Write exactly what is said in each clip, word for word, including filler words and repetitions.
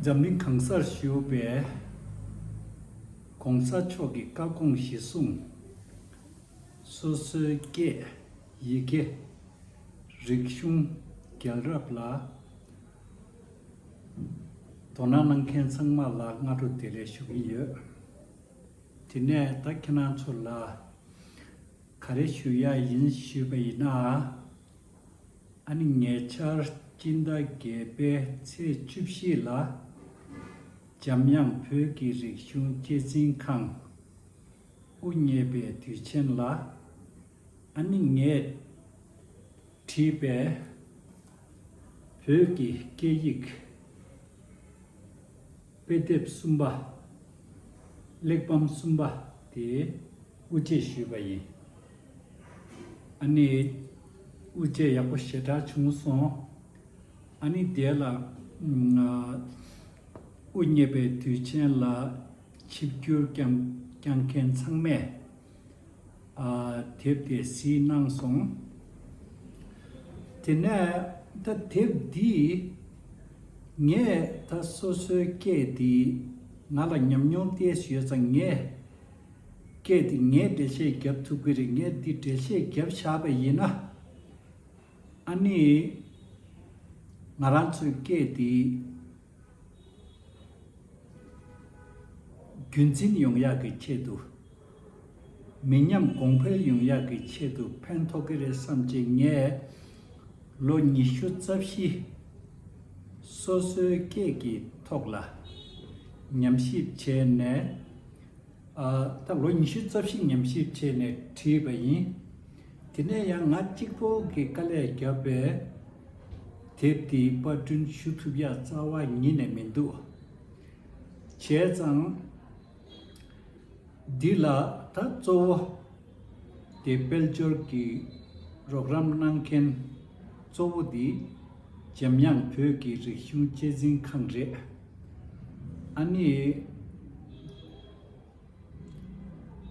འཛམ་གླིང་གང་སར་བཞུགས་པའི་༸གོང་ས་མཆོག་གི་བཀའ་དགོངས་གཞིར་བཟུང་། སོ་སོའི་སྐད་ཡི་གེ་རིག་གཞུང་རྒྱལ་རབས་ལ་དོ་སྣང་གནང་མཁན་ཚང་མ་ལ་སྔ་དྲོ་བདེ་ལེགས་ཞུ་གི་ཡོད། དེ་ནས་ད་ཁྱེད་རང་ཚོ་ལ་ག་རེ་ཞུ་ཡ་ཡིན་ཞུས་པ་ཡིན་ན། ཨ་ནི་ཉེ་ཆར་སྤྱི་ཟླ་བརྒྱད་པའི་ཚེས་བཅུ་བཞི་ལ་འཇམ་དབྱངས་བོད་ཀྱི་རིག་གཞུང་སྐྱེད་སྲིང་ཁང་དབུ་བརྙེས་པའི་དུས་ཆེན་ལ། ཨ་ནི་ངས་བྲིས་པའི་བོད་ཀྱི་སྐད་ཡིག་དཔེ་དེབ་གསུམ་པ། གླེགས་བམ་གསུམ་པ་དེ་དབུ་འབྱེད་ཞུས་པ་ཡིན། ཨ་ནི་དབུ་འབྱེད་ཡག་པོ་ཞེ་དྲག་བྱུང་སོང་། ཨ་ནི་དེ་ལ་ཨ་དབུ་བརྙེས་པའི་དུས་ཆེན་ལ་ཆིབས་བསྒྱུར་བསྐྱངས་བསྐྱངས་མཁན་ཚང་མས་ཨ་དེབ་དེ་གཟིགས་གནང་སོང་། དེ་ནས་ད་དེབ་འདི་ངས་ད་སོ་སོའི་སྐད་འདི་ང་ལ་ཉམས་མྱོང་ཏོག་ཙམ་ཡོད་ཙང་། ངས་སྐད་འདི་ངས་འགྲེལ་བཤད་རྒྱབ་ཐུབ་ཀྱི་རེད། ངས་འདི་འགྲེལ་བཤད་རྒྱབ་བཞག་པ་ཡིན་ན། ཨ་ནི་ང་རང་ཚོའི་སྐད་འདི་རྒྱུན་འཛིན་ཡོང་ཡག་གི་ཆེད་དུ། མི་ཉམས་གོང་འཕེལ་ཡོང་ཡག་གི་ཆེད་དུ་ཕན་ཐོགས་ཀྱི་རེད་བསམ་བྱས། ངས་ལོ་ཉི་ཤུ་རྩ་བཞི་སོ་སོའི་སྐད་ཀྱི་ཐོག་ལ་ཉམས་ཞིབ་བྱས་ནས། ཨ་ད་ལོ་ཉི་ཤུ་རྩ་བཞི་ཉམས་ཞིབ་བྱས་ནས་བྲིས་པ་ཡིན། དེ་ནས་ཡང་ང་གཅིག་པོ་གིས་དཀའ་ལས་བརྒྱབ་པས་དེབ་འདི་པར་སྐྲུན་ཞུ་ཐུབ་ཡག་རྩ་བ་ཉིད་ནས་མི་འདུག་བྱས་ཙང་འདི་ལ་ད་གཙོ་བོ་དེ་དཔལ་འབྱོར་གྱི་རོགས་རམ་གནང་མཁན་གཙོ་བོ་འདི་འཇམ་དབྱངས་བོད་ཀྱི་རིག་གཞུང་གཅེས་འཛིན་ཁང་རེད། ཨ་ནི།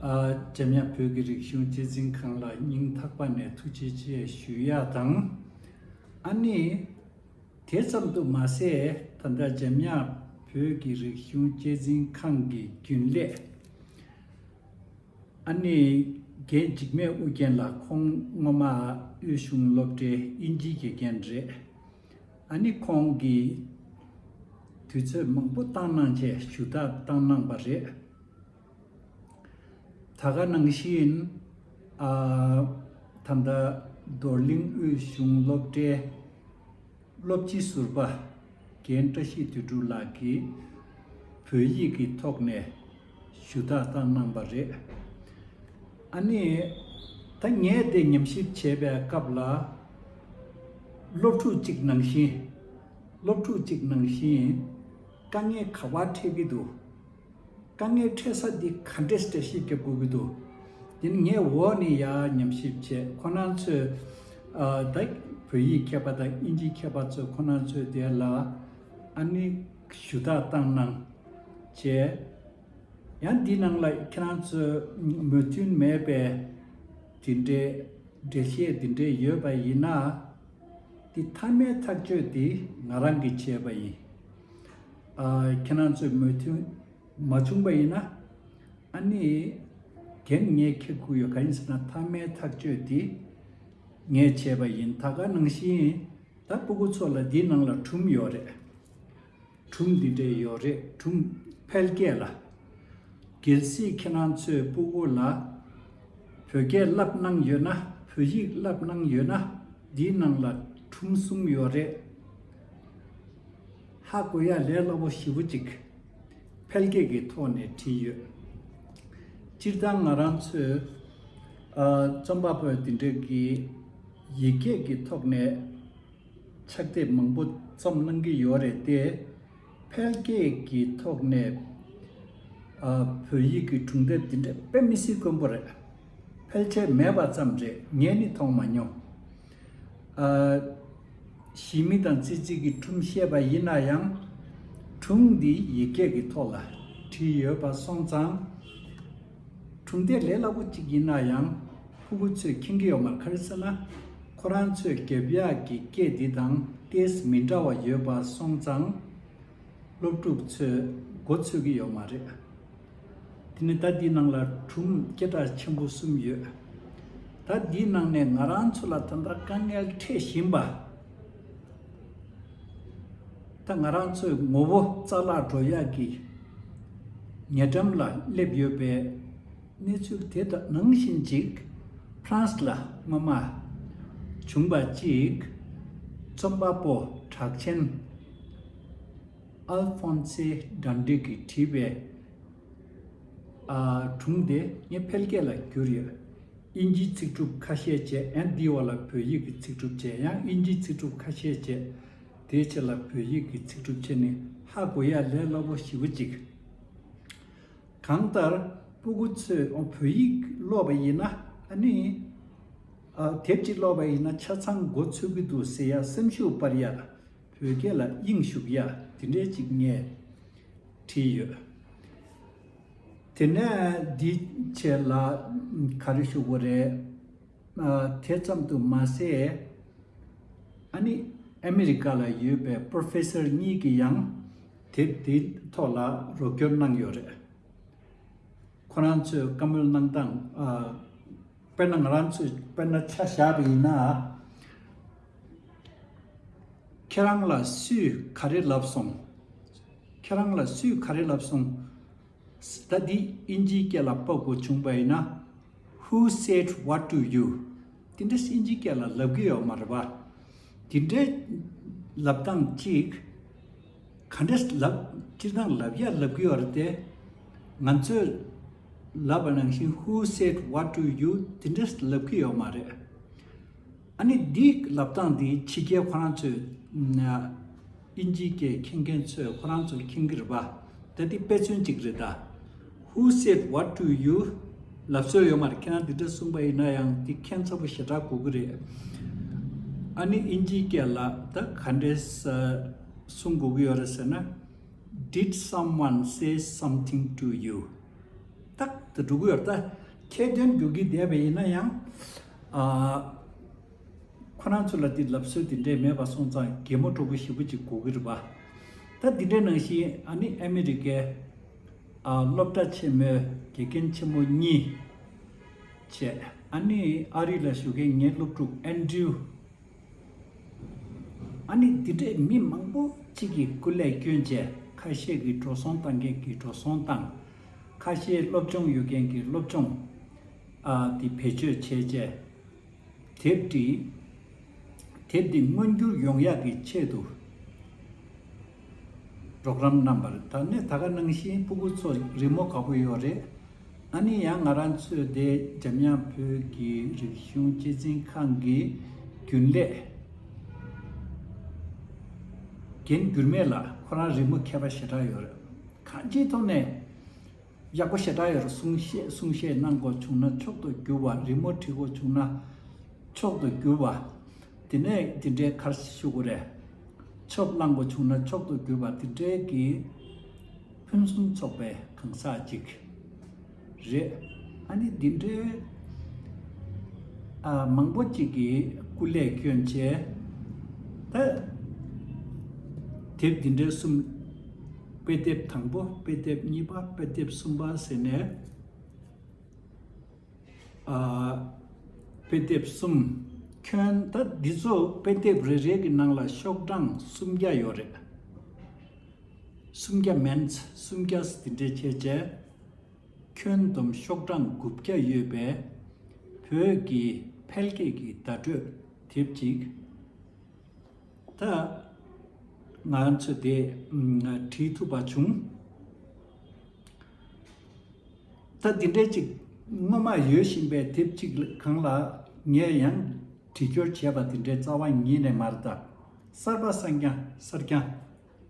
ཨ་འཇམ་དབྱངས་བོད་ཀྱི་རིག་གཞུང་གཅེས་འཛིན་ཁང་ལ་སྙིང་ཐག་པ་ནས་ཐུགས་རྗེ་ཆེ་ཞུ་ཡ་དང་། ཨ་ནི་དེ་ཙམ་དུ་མ་ཟད། ད་ལྟ་འཇམ་དབྱངས་བོད་ཀྱི་རིག་གཞུང་གཅེས་འཛིན་ཁང་གི་རྒྱུན་ལས་ཨ་ནི་རྒན་འཇིགས་མེད་ཨུ་རྒྱན་ལགས། ཁོང་སྔོན་མ་དབུས་གཞུང་སློབ་གྲྭའི་དབྱིན་ཇིའི་དགེ་རྒན་རེད། ཨ་ནི་ཁོང་གིས་དུས་ཚོད་མང་པོ་བཏང་གནང་བྱས་ཞུ་དག་བཏང་གནང་པ་རེད། ད་ག་ནང་བཞིན་ཨ་ད་ལྟ་རྡོར་གླིང་དབུས་གཞུང་སློབ་གྲྭའི་སློབ་སྤྱི་ཟུར་པ་རྒན་བཀྲ་ཤིས་དོན་གྲུབ་ལགས་ཀྱིས་བོད་ཡིག་གི་ཐོག་ནས་ཞུ་དག་བཏང་གནང་པ་རེད། ཨ་ནི་ད་ངས་དེ་ཉམས་ཞིབ་བྱས་པའི་སྐབས་ལ་སློབ་ཕྲུག་ཅིག་ནང་བཞིན། སློབ་ཕྲུག་ཅིག་ནང་བཞིན་དཀའ་ངལ་ག་པར་འཕྲད་ཀྱི་འདུག་དཀའ་ངལ་འཕྲད་ས་འདི་ག་འདྲས་འགྲེལ་བཤད་རྒྱབ་དགོས་ཀྱི་འདུག་དེ་ནི་ངས་འོག་ནས་ཡར་ཉམས་ཞིབ་བྱས། ཁོ་རང་ཚོས་ཨ་ད་བོད་ཡིག་མཁས་པ་དང་དབྱིན་ཇི་མཁས་པ་ཚོས་ཁོ་རང་ཚོས་དེ་ལ་ཨ་ནི་ཞུ་དག་བཏང་གནང་བྱས། ཡང་འདི་ནང་ལ་ཁྱེད་རང་ཚོས་མོས་མཐུན་མེད་པའི་དེ་འདྲའི་འགྲེལ་བཤད་དེ་འདྲས་ཡོད་པ་ཡིན་ན། དེ་མཐའ་མའི་ཐག་གཅོད་དེ་ང་རང་གིས་བྱས་པ་ཡིན། ཨ་ཁྱེད་རང་ཚོས་མོས་མཐུན་མ་བྱུང་པ་ཡིན་ན། ཨ་ནི་རྒན་ངས་འཁྱེར་དགོས་ཡོད། ག་ཡིན་ཟེར་ན་མཐའ་མའི་ཐག་གཅོད་དེ་ངས་བྱས་པ་ཡིན། ད་ག་ནང་བཞིན་ད་སྤུ་གུ་ཚོ་ལ་འདི་ནང་ལ་སྒྲུང་ཡོད་རེད། སྒྲུང་འདི་འདྲས་ཡོད་རེད། སྒྲུང་ཕལ་སྐད་ལ། གལ་སྲིད་ཁྱེད་རང་ཚོས་སྤུ་གུ་ལ་བོད་སྐད་བསླབ་གནང་ཡོད་ན། བོད་ཡིག་བསླབ་གནང་ཡོད་ན། འདིའི་ནང་ལ་སྒྲུང་གསུམ་ཡོད་རེད། ཧ་གོ་ཡ་ལས་སླ་པོ་ཞེ་པོ་ཅིག་ཕལ་སྐད་ཀྱི་ཐོག་ནས་བྲིས་ཡོད། སྤྱིར་བཏང་ང་རང་ཚོས་ཨ་རྩོམ་པ་པོ་འདི་འདྲས་ཀྱི་ཡིག་སྐད་ཀྱི་ཐོག་ནས་ཕྱག་དེབ་མང་པོ་རྩོམ་གནང་གི་ཡོད་རེད་དེ། ཕལ་སྐད་ཀྱི་ཐོག་ནས་ཨ་བོད་ཡིག་གི་སྒྲུང་དེབ་འདི་འདྲ་དཔེ་མི་སྲིད་དཀོན་པོ་རེད། ཕལ་ཆེར་མེད་པ་ཙམ་རེད། ངས་ནི་མཐོང་མ་མྱོང་། ཨ་ཞི་མི་དང་ཙི་ཙི་གིས་སྒྲུང་བཤད་པ་ཡིན་ན་ཡང་། སྒྲུང་འདི་ཡིག་སྐད་ཀྱི་ཐོག་ལ་བྲིས་ཡོད་པ་སོང་ཙང་། སྒྲུང་དེབ་ལས་སླ་པོ་གཅིག་ཡིན་ན་ཡང་། སྤུ་གུ་ཚོས་མཁྱེན་གྱི་ཡོད་མ་རེད། ག་རེ་ཟེར་ན། ཁོ་རང་ཚོས་རྒྱབ་ཡག་གི་སྐད་འདི་དང་ཏོག་ཙམ་མི་འདྲ་བ་ཡོད་པ་སོང་ཙང་། སློབ་ཕྲུག་ཚོས་མགོ་ཚོས་ཀྱི་ཡོད་མ་རེད། དེ་ནི་ད་འདིའི་ནང་ལ་སྒྲུང་སྐད་གྲགས་ཆེན་པོ་གསུམ་ཡོད། ད་འདིའི་ནང་ནས་ང་རང་ཚོ་ལ་ད་ལྟ་དཀའ་ངལ་འཕྲད་བཞིན་པ། ད་ང་རང་ཚོའི་ངོ་བོ་རྩ་བརླག་འགྲོ་ཡག་གི་ཉེ་འགྲམ་ལ་སླེབས་ཡོད་པའི་གནས་ཚུལ་དེ་དང་ནང་བཞིན་ཅིག་ཧྥ་རན་སི་ལ་སྔོན་མ་བྱུང་བ་ཅིག་རྩོམ་པ་པོ་གྲགས་ཅན་ཨལ་ཧྥོན་སེ་དཱན་ཏེ་གིས་བྲིས་པའི་ཨ་སྒྲུང་དེ་ངས་ཕལ་སྐད་ལ་བསྒྱུར་ཡོད། དབྱིན་ཇིའི་ཚིག་གྲུབ་ཁ་ཤས་བྱས། ཨན་དེའི་འོག་ལ་བོད་ཡིག་གི་ཚིག་གྲུབ་བྱས། ཡང་དབྱིན་ཇིའི་ཚིག་གྲུབ་ཁ་ཤས་བྱས། དེའི་རྗེས་ལ་བོད་ཡིག་གི་ཚིག་གྲུབ་བྱས་ནས་ཧ་གོ་ཡ་ལས་སླ་པོ་ཞེ་པོ་ཅིག་གང་ལྟར་སྤུ་གུ་ཚོས་ཨོ་བོད་ཡིག་ཀློག་པ་ཡིན་ན་ཨ་ནི་ཨ་དེབ་ཅིག་ཀློག་པ་ཡིན་ན་ཆ་ཚང་མགོ་ཚོས་ཀྱི་འདུག་ཟེར་ཡ་སེམས་ཤུགས་སྤར་ཡ། བོད་སྐད་ལ་དབྱིངས་ཞུགས་ཡ་དེ་འདྲས་ཅིག་ངས་བྲིས་ཡོད། དེ་ནས་འདིའི་ཆེད་ལ་ག་རེ་ཞུ་དགོས་རེད། ཨ་དེ་ཙམ་དུ་མ་ཟད། ཨ་ནི་ཨ་མི་རི་ཀ་ལ་ཡོད་པའི་པོ་རོ་ཕེ་སར་གཉིས་ཀྱིས་ཡང་དེབ་དེའི་ཐོག་ལ་རོགས་སྐྱོར་གནང་ཡོད་རེད། ཁོ་རང་ཚོས་བཀའ་མོལ་གནང་སྟངས་ཨ། དཔེར་ན་ང་རང་ཚོས་དཔེར་ན་ཆ་བཞག་པ་ཡིན་ན། ཁྱེད་རང་ལ་སུས་ག་རེ་ལབ་སོང་། ཁྱེད་རང་ལ་སུས་ག་རེ་ལབ་སོང་། ད་འདི་དབྱིན་ཇིའི་སྐད་ལ་ཕབ་དགོས་བྱུང་པ་ཡིན་ན། Who said what to you? དེ་འདྲ་དབྱིན་ཇིའི་སྐད་ལ་ལབ་ཀྱི་ཡོད་མ་རེད་པ། དེ་འདྲའི་ལབ་སྟངས་གཅིག་ག་འདྲས་ལབ། སྤྱིར་བཏང་ལབ་ཡ་ལབ་ཀྱི་ཡོད་རེད་དེ། ང་ཚོས་ལབ་པ་ནང་བཞིན། Who said what to you? དེ་འདྲས་ལབ་ཀྱི་ཡོད་མ་རེད། ཨ་ནི་འདི་ལབ་སྟངས་འདི་ཕྱི་རྒྱལ་ཁོ་རང་ཚོས་ཨ་དབྱིན་ཇིའི་སྐད་མཁྱེན་མཁན་ཚོས་ཁོ་རང་ཚོས་མཁྱེན་གྱི་རེད་པ། ད་འདི་དཔེ་མཚོན་གཅིག་རེད་ད། Who said what to you? ལབ་སྲོལ་ཡོད་མ་རེད། ཁྱེད་རང་འདི་འདྲ་གསུངས་པ་ཡིན་ན་ཡང་འདི་ཁྱད་མཚར་པོ་ཞེ་དྲག་གོ་གི་རེད། ཨ་ནི་དབྱིན་ཇིའི་སྐད་ལ་ད་ག་འདྲས་གསུང་དགོས་ཀྱི་ཡོད་རེད་ཟེར་ན། Did someone say something to you? ཏག་ཏག་འགྲོ་གི་ཡོད་རེད། ད་ཁྱད་དོན་རྒྱུག་གི་བསྡད་པ་ཡིན་ན་ཡང་ཨ། ཁོ་རང་ཚོ་ལ་དེ་ལབ་སྲོལ་དེ་འདྲས་མེད་པ་སོང་ཙང་གད་མོ་དྲོ་པོ་ཞེ་པོ་ཅིག་གོ་གི་རེད་པ། ད་དེ་འདྲས་ནང་བཞིན་ཨ་ནི་ཨ་མི་རི་ཀའི་ཨ་སློབ་གྲྭ་ཆེན་མོའི་དགེ་རྒན་ཆེན་མོ་གཉིས་བྱས། ཨ་ནི་ཨ་རི་ལ་བཞུགས་མཁན་ངའི་སློབ་ཕྲུག་ཨན་ཌྲིའུ། ཨ་ནི་དེ་འདྲས་མི་མང་པོ་གཅིག་གིས་སྐུ་ལས་བསྐྱོན་བྱས། ཁ་ཤས་ཀྱིས་འགྲོ་སོང་བཏང་མཁན་གྱིས་འགྲོ་སོང་བཏང་། ཁ་ཤས་སློབ་སྦྱོང་ཡོད་མཁན་གྱིས་སློབ་སྦྱོང་ཨ་དེ་བེད་སྤྱོད་བྱས་བྱས། དེབ་འདི་དེབ་འདི་མངོན་འགྱུར་ཡོང་ཡག་གི་ཆེད་དུ་རོགས་རམ་གནང་བ་རེད། ད་ནི་ད་ག་ནང་བཞིན་སྤུ་གུ་ཚོ་རི་མོ་དགའ་པོ་ཡོད་རེད། ཨ་ནི་ཡང་ང་རང་ཚོའི་དེ་འཇམ་དབྱངས་བོད་ཀྱི་རིག་གཞུང་གཅེས་འཛིན་ཁང་གི་རྒྱུན་ལས་རྒན་འགྱུར་མེད་ལགས་ཁོ་རང་རི་མོ་མཁས་པ་ཞེ་དྲག་ཡོད་རེད། གང་ཅིའི་ཐོག་ནས་ཡག་པོ་ཞེ་དྲག་ཡོད་རེད། གསུང་བཤད་གསུང་བཤད་གནང་དགོས་བྱུང་ན་མཆོག་ཏུ་གྱུར་པ། རི་མོ་བྲི་དགོས་བྱུང་ན་མཆོག་ཏུ་གྱུར་པ། དེ་ནས་དེ་འདྲའི་གར་ཞུ་དགོས་རེད། ཆོབ་བླང་དགོས་བྱུང་ན་མཆོག་ཏུ་གྱུར་པ་དེ་འདྲའི་གི་ཕུན་སུམ་ཚོགས་པའི་གང་ཟག་ཅིག་རེད། ཨ་ནི་འདི་འདྲའི་ཨ་མང་པོ་ཅིག་གིས་སྐུ་ལས་བསྐྱོན་བྱས། ད་དེབ་འདི་འདྲའི་གསུམ། དཔེ་དེབ་དང་པོ། དཔེ་དེབ་གཉིས་པ། དཔེ་དེབ་གསུམ་པ་ཟེར་ནས། ཨ་དཔེ་དེབ་གསུམ། ཁྱོན་ད་འདི་ཚོ་དཔེ་དེབ་རེ་རེ་གི་ནང་ལ་ཤོག་གྲངས་སུམ་བརྒྱ་ཡོད་རེད། སུམ་བརྒྱ་མིན། སུམ་བརྒྱ་འདི་འདྲས་བྱས་བྱས། ཁྱོན་བསྡོམས་ཤོག་གྲངས་དགུ་བརྒྱ་ཡོད་པའི་བོད་ཀྱི་ཕལ་སྐད་ཀྱི་བརྡ་སྤྲོད་དེབ་ཅིག་ད་ང་ཚོས་དེ་བྲིས་ཐུབ་པ་བྱུང་། ད་འདི་འདྲའི་ཅིག་སྔོན་མ་ཡོད་བཞིན་པའི་དེབ་ཅིག་སྒང་ལ་ངས་ཡང་བྲིས་སྐྱོར་བྱས་པ་དེ་འདྲའི་རྩ་བ་ཉིད་ནས་མ་རེད་ད། གསར་པ་གསར་རྐྱང་གསར་རྐྱང་།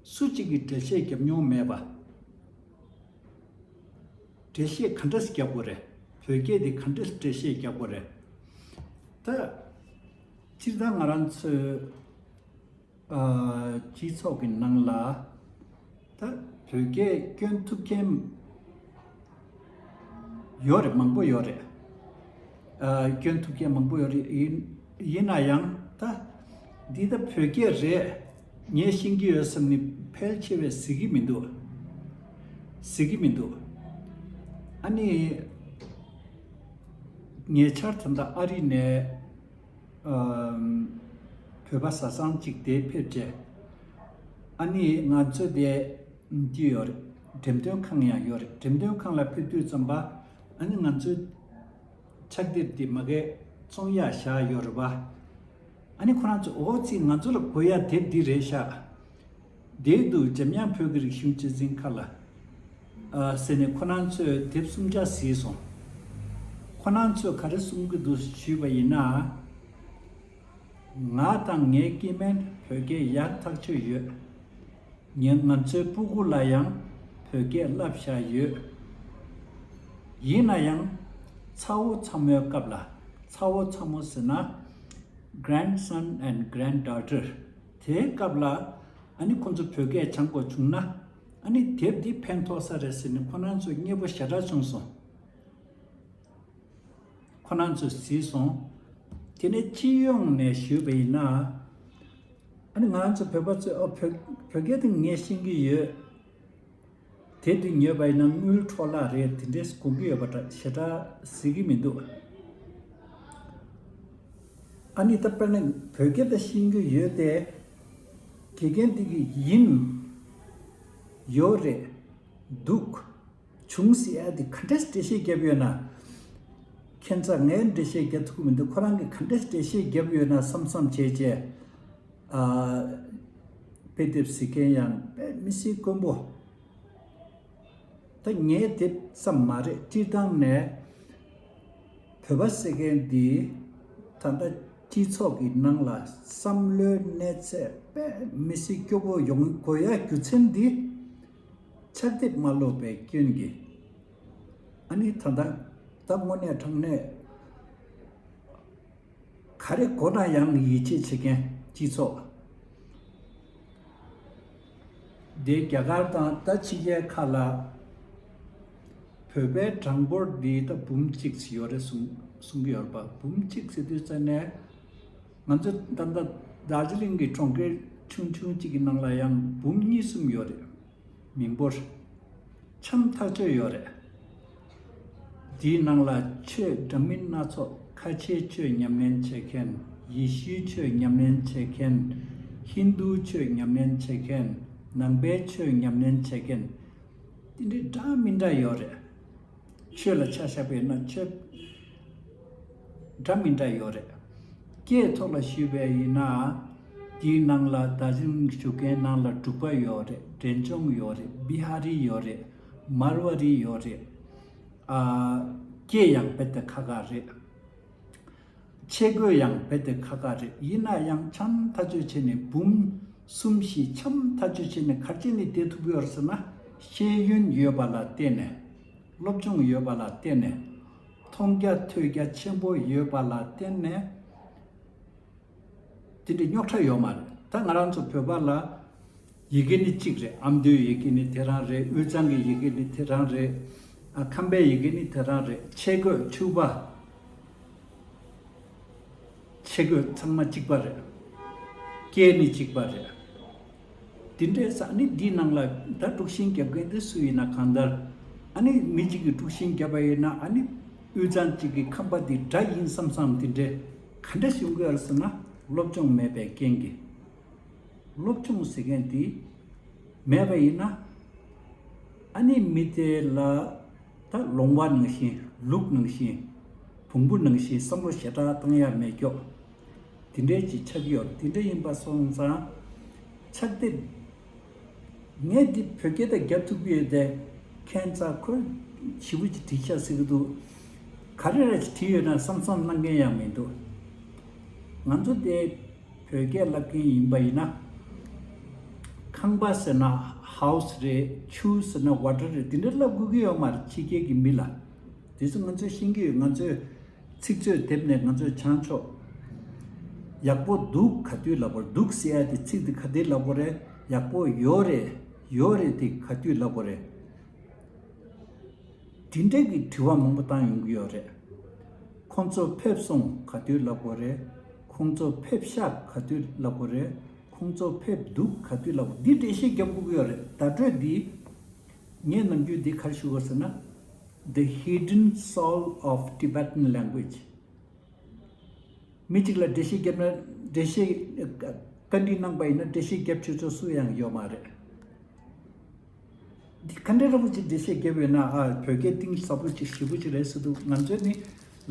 སུ་གཅིག་གིས་འགྲེལ་བཤད་བརྒྱབ་མྱོང་མེད་པ། འགྲེལ་བཤད་ག་འདྲས་རྒྱག་དགོས་རེད། བོད་སྐད་དེ་ག་འདྲས་འགྲེལ་བཤད་རྒྱག་དགོས་རེད། ད་སྤྱིར་བཏང་ང་རང་ཚོའི་ཨ་སྤྱི་ཚོགས་ཀྱི་ནང་ལ་ད་བོད་སྐད་སྐྱོན་ཐུབ་མཁན་ཡོད་རེད། མང་པོ་ཡོད་རེད། ཨ་སྐྱོན་ཐུབ་མཁན་མང་པོ་ཡོད་རེད། ཡིན་ཡིན་ན་ཡང་ད་འདི་ད་བོད་སྐད་རེད། ངས་ཤེས་ཀྱི་ཡོད་བསམ་ནས་ ཕལ་ཆེ་བས་གཟིགས་ཀྱི་མི་འདུག་གཟིགས་ཀྱི་མི་འདུག་ཨ་ནི་ཉེ་ཆར་ད་ལྟ་ཨ་རི་ནས་ཨམ། བོད་པ་བཟའ་ཚང་གཅིག་དེ་ཕེབས་རྗེས། ཨ་ནི་ང་ཚོ་དེ་འདི་ཡོད་རེད། འགྲེམས་སྟོན་ཁང་ཡང་ཡོད་རེད། འགྲེམས་སྟོན་ཁང་ལ་ཕེབས་དུས་ཙམ་པ། ཨ་ནི་ང་ཚོའི་ཕྱག་དེབ་འདི་མ་གིར་བཙོང་ཡག་བཞག་ཡོད་རེད་པ། ཨ་ནི་ཁོ་རང་ཚོ་འོ་ཙི་ང་ཚོ་ལ་དགོས་ཡག་དེབ་འདི་རེད་ཤག་དེའི་དུས་འཇམ་དབྱངས་བོད་ཀྱི་རིག་གཞུང་སྤྱི་འཛིན་ཁ་ལ། ཨ། ཟེར་ནས་ཁོ་རང་ཚོས་དེབ་གསུམ་ཆ་གཟིགས་སོང་། ཁོ་རང་ཚོས་ག་རེ་གསུང་གི་འདུག་ཞུས་པ་ཡིན་ན། ང་དང་ངའི་སྐྱེ་དམན་བོད་སྐད་ཡག་ཐག་ཆོད་ཡོད། ངས་ང་ཚོའི་སྤུ་གུ་ལ་ཡང་བོད་སྐད་བསླབ་བཞག་ཡོད། ཡིན་ན་ཡང་ཚ་བོ་ཚ་མོའི་སྐབས་ལ། ཚ་བོ་ཚ་མོ་ཟེར་ན་grandson and granddaughter། དེའི་སྐབས་ལ་ཨ་ནི་ཁོང་ཚོ་བོད་སྐད་སྦྱང་དགོས་བྱུང་ན། ཨ་ནི་དེབ་འདི་ཕན་ཐོགས་ས་རེད་ཟེར་ནས་ཁོ་རང་ཚོ་མཉེས་པོ་ཞེ་དྲག་བྱུང་སོང་། ཁོ་རང་ཚོས་གཟིགས་སོང་། དེ་ནས་སྤྱི་ཡོངས་ནས་ཞུས་པ་ཡིན་ན། ཨ་ནི་ང་ཚོ་བོད་པ་ཚོས་ཨ་བོད་བོད་སྐད་དེ་ངས་ཤེས་ཀྱི་ཡོད། དེབ་འདི་ཉོས་པ་ཡིན་ན་དངུལ་འཕྲོ་བརླག་རེད། དེ་འདྲས་དགོངས་ཀྱི་ཡོད་པ་འདྲ་ཞེ་དྲག་གཟིགས་ཀྱི་མི་འདུག་ཨ་ནི་ད་དཔེར་ན་བོད་སྐད་ད་ཤེས་ཀྱི་ཡོད་དེ། དགེ་རྒན་འདི་གི་ཡིན། ཡོད་རེད། འདུག་བྱུང་ཟེར་ཡ་དེ་ག་འདྲས་འགྲེལ་བཤད་བརྒྱབ་ཡོད་ན། ཁྱད་མཚར། ངས་འགྲེལ་བཤད་རྒྱག་ཐུབ་ཀྱི་མི་འདུག་ཁོ་རང་གིས་ག་འདྲས་འགྲེལ་བཤད་བརྒྱབ་ཡོད་ན་བསམ་བསམ་བྱས་བྱས། ཨ། དཔེ་དེབ་གཟིགས་མཁན་ཡང་དཔེ་མི་སྲིད་དཀོན་པོ། ད་ངའི་དེབ་ཙམ་མ་རེད། སྤྱིར་བཏང་ནས་བོད་པ་ཟེར་མཁན་འདི་ད་ལྟ་སྤྱི་ཚོགས་ཀྱི་ནང་ལ་བསམ་བློའི་གནས་ཚད་དཔེ་མི་སྲིད་སྐྱོ་པོ་ཡོང་དགོས་ཡ་རྒྱུ་མཚན་འདི་ཕྱག་དེབ་མ་ཀློག་པའི་སྐྱོན་གྱིས། ཨ་ནི་ད་ལྟ་ད་དངོས་གནས་དྲང་གནས། ག་རེ་གོ་ན་ཡང་ཡིད་ཆེས་བྱེད་མཁན་སྤྱི་ཚོགས། དེ་རྒྱ་གར་དང་ད་ཕྱི་རྒྱལ་ཁག་ལ་བོད་པའི་གྲངས་འབོར་འདི་ད་འབུམ་གཅིག་ཙམ་ཡོད་རེད་གསུང་གསུང་གི་ཡོད་རེད་པ། འབུམ་གཅིག་ཟེར་དུས་ཙ་ནས་ང་ཚོ་ད་ལྟ་དར་ཇི་ལིང་གི་གྲོང་ཁྱེར་ཆུང་ཆུང་གཅིག་གི་ནང་ལ་ཡང་འབུམ་གཉིས་གསུམ་ཡོད་རེད། མི་འབོར་ཆམ་ཐག་ཆོད་ཡོད་རེད། དེའི་ནང་ལ་ཆོས་འདྲ་མིན་སྣ་ཚོགས། ཁ་ཆེའི་ཆོས་ཉམས་ལེན་བྱེད་མཁན། ཡེ་ཤུའི་ཆོས་ཉམས་ལེན་བྱེད་མཁན། ཧིན་རྡུའི་ཆོས་ཉམས་ལེན་བྱེད་མཁན། ནང་པའི་ཆོས་ཉམས་ལེན་བྱེད་མཁན། དེ་འདྲའི་འདྲ་མི་འདྲ་ཡོད་རེད། ཆོས་ལ་ཆ་བཞག་པ་ཡིན་ན་ཆོས་འདྲ་མི་འདྲ་ཡོད་རེད། སྐད་ཐོག་ལ་ཞུས་པ་ཡིན་ན། དེའི་ནང་ལ་དར་ཇི་ལིང་བཞུགས་མཁན་ནང་ལ་འབྲུག་པ་ཡོད་རེད། འབྲས་ལྗོངས་ཡོད་རེད། བི་ཧ་རི་ཡོད་རེད། མར་ཝ་རི་ཡོད་རེད། ཨ། སྐད་ཡང་རྦད་དེ་ཁག་ཁག་རེད། ཆས་གོས་ཡང་རྦད་དེ་ཁག་ཁག་རེད། ཡིན་ན་ཡང་ཆམ་ཐག་ཆོད་བྱས་ནས་འབུམ་གསུམ་བཞི་ཆམ་ཐག་ཆོད་བྱས་ནས་ག་རེ་བྱས་ནས་བསྡད་ཐུབ་ཀྱི་ཡོད་རེད་ཟེར་ན། ཤེས་ཡོན་ཡོད་པ་ལ་བརྟེན་ནས། སློབ་སྦྱོང་ཡོད་པ་ལ་བརྟེན་ནས། མཐོང་རྒྱ་ཐོས་རྒྱ་ཆེན་པོ་ཡོད་པ་ལ་བརྟེན་ནས། དེ་འདྲའི་རྙོག་དྲ་ཡོད་མ་རེད། ད་ང་རང་ཚོ་བོད་པ་ལ་ཡི་གེ་ནི་གཅིག་རེད། ཨ་མདོའི་ཡི་གེ་ནི་དེ་རང་རེད། དབུས་གཙང་གི་ཡི་གེ་ནི་དེ་རང་རེད། ཨ། ཁམས་པའི་ཡི་གེ་ནི་དེ་རང་རེད། ཆས་གོས་ཕྱུ་པ། ཆས་གོས་ཚང་མ་གཅིག་པ་རེད། སྐད་ནི་གཅིག་པ་རེད། དེ་འདྲའི་ས་ནི་འདིའི་ནང་ལ་ད་དཀྲུག་ཤིང་རྒྱབ་མཁན་དེ་སུ་ཡིན་ན་གང་ལྟར། ཨ་ནི་མི་གཅིག་གིས་དཀྲུག་ཤིང་རྒྱབ་པ་ཡིན་ན། ཨ་ནི་དབུས་གཙང་གཅིག་གི་ཁམས་པ་འདི་དགྲ་ཡིན་བསམ་བསམ་དེ་འདྲའི་ག་འདྲ་ཞིག་ཡོང་གི་ཡོད་རེད་ཟེར་ན། སློབ་སྦྱོང་མེད་པའི་རྐྱེན་གྱིས། སློབ་སྦྱོང་ཟེར་མཁན་དེ་མེད་པ་ཡིན་ན། ཨ་ནི་མི་དེ་ལ་ད་ལོང་བ་ནང་བཞིན། ལུག་ནང་བཞིན། བོང་བུ་ནང་བཞིན་བསམ་བློ་ཞེ་དྲག་བཏང་ཡ་མེད་ཀྱོག་དེ་འདྲའི་ཅིག་ཆགས་ཀྱི་ཡོད། དེ་འདྲ་ཡིན་པ་སོང་ཙང་། ཕྱག་དེབ། ངས་འདི་བོད་སྐད་དུ་རྒྱབ་ཐུབ་ཀྱི་ཡོད་དེ། ཁྱད་མཚར། ཁོས་ཞེ་པོ་ཅིག་བྲིས་ཤག་ཟེར་གྱི་འདུག་ག་རེ་རེ་ཞིག་བྲིས་ཡོད་ན་བསམ་བསམ་གནང་མཁན་ཡང་མི་འདུག་ང་ཚོ་དེ་བོད་སྐད་བསླབ་མཁན་ཡིན་པ་ཡིན་ན། ཁང་པ་ཟེར་ན་ཧའུ་སི་རེད། ཆུ་ཟེར་ན་ཝ་ཊར་རེད། དེ་འདྲ་བསླབ་དགོས་ཀྱི་ཡོད་མ་རེད། ཕྱི་རྒྱལ་གྱི་མི་ལ། དེ་ཚོ་ང་ཚོས་ཤེས་ཀྱི་ཡོད། ང་ཚོས་ཚིག་མཛོད་དེབ་ནས་ང་ཚོས་སྦྱང་ཆོག་ཡག་པོ་འདུག་ག་དུས་ལབ་དགོས་རེད། འདུག་ཟེར་ཡ་དེ་ཚིག་དེ་ག་དུས་ལབ་དགོས་རེད། ཡག་པོ་ཡོད་རེད། ཡོད་རེད་དེ་ག་དུས་ལབ་དགོས་རེད། དེ་འདྲའི་གི་དྲི་བ་མང་པོ་བཏང་ཡོང་གི་ཡོད་རེད། ཁོང་ཚོ་ཕེབས་སོང་ག་དུས་ལབ་དགོས་རེད། ཁོང་ཚོ་ཕེབས་ཤག་ག་དུས་ལབ་དགོས་རེད། ཁོང་ཚོ་ཕེབས་འདུག་ག་དུས་ལ་འདི་འགྲེལ་བཤད་རྒྱབ་དགོས་ཀྱི་ཡོད་རེད། བརྡ་སྤྲོད་འདི་ངས་ནམ་རྒྱུན་འདི་ག་རེ་ཞུ་དགོས་ཟེར་ན། The hidden soul of Tibetan language. མི་གཅིག་ལ་འགྲེལ་བཤད་བརྒྱབ་ན། འགྲེལ་བཤད་བཀའ་འདྲི་གནང་པ་ཡིན་ན་འགྲེལ་བཤད་རྒྱབ་ཆོག་ཆོག་སུ་ཡང་ཡོད་མ་རེད། འདི་ག་འདྲ་ར་བོ་ཅིག་འགྲེལ་བཤད་བརྒྱབ་ཡོད་ན། ཨ། བོད་སྐད་གཏིང་ཟབ་པོ་ཅིག་ཞིབ་པོ་ཅིག་རེད་ཟེར་འདུག་ང་ཚོས་ནི་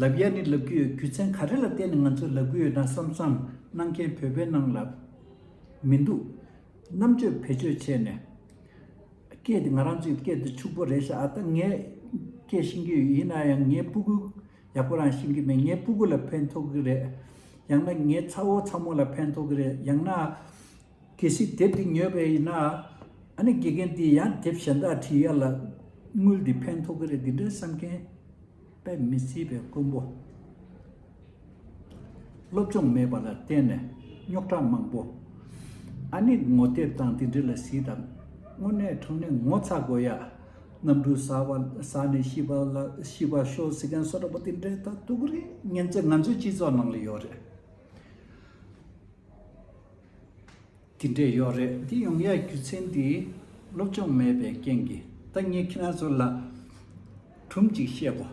ལབ་ཡ་ནི་ལབ་ཀྱི་ཡོད། རྒྱུ་མཚན་ག་རེ་ལ་བརྟེན་ནས་ང་ཚོས་ལབ་ཀྱི་ཡོད་ན་བསམ་བསམ། གནང་མཁན་བོད་པའི་ནང་ལ་མི་འདུག་རྣམ་དཔྱོད་བེད་སྤྱོད་བྱས་ནས། སྐད་དེ་ང་རང་ཚོའི་སྐད་དེ་ཕྱུག་པོ་རེད་ཤག་ཨ། ད་ངས་སྐད་ཤེས་ཀྱི་ཡོད། ཡིན་ན་ཡང་ངའི་སྤུ་གུ་ཡག་པོ་རང་ཤེས་ཀྱི་མེད། ངའི་སྤུ་གུ་ལ་ཕན་ཐོགས་ཀྱི་རེད། ཡང་ན་ངའི་ཚ་བོ་ཚ་མོ་ལ་ཕན་ཐོགས་ཀྱི་རེད། ཡང་ན། གལ་སྲིད་དེབ་འདི་ཉོས་པ་ཡིན་ན། ཨ་ནི་དགེ་རྒན་འདིས་ཡང་དེབ་གཞན་དག་བྲིས་ཡ་ལ་དངུལ་འདི་ཕན་ཐོགས་ཀྱི་རེད། འདི་འདྲའི་བསམ་མཁན་དཔེ་མི་སྲིད་པའི་དཀོན་པོ། སློབ་སྦྱོང་མེད་པ་ལ་བརྟེན་ནས་རྙོག་དྲ་མང་པོ། ཨ་ནི་ངོ་དེབ་དང་འདི་འདྲ་ལ་གཟིགས་དང་། དངོས་གནས་དྲང་གནས་ངོ་ཚ་དགོས་ཡ། གནམ་གྲུ་ཟག་པ་ཟག་ནས་ཤི་བ་ལ་ཤི་བ་ཤོར་ཟེར་མཁན་བཟོ་འདྲ་པོ་འདི་འདྲའི་ད་སྡུག་རེད། ངན་ཚད་ང་ཚོའི་སྤྱི་ཚོགས་ནང་ལ་ཡོད་རེད། དེ་འདྲས་ཡོད་རེད། འདི་ཡོང་ཡག་རྒྱུ་མཚན་འདི་སློབ་སྦྱོང་མེད་པའི་རྐྱེན་གྱིས། ད་ངས་ཁྱེད་རང་ཚོ་ལ་སྒྲུང་གཅིག་བཤད་གོ།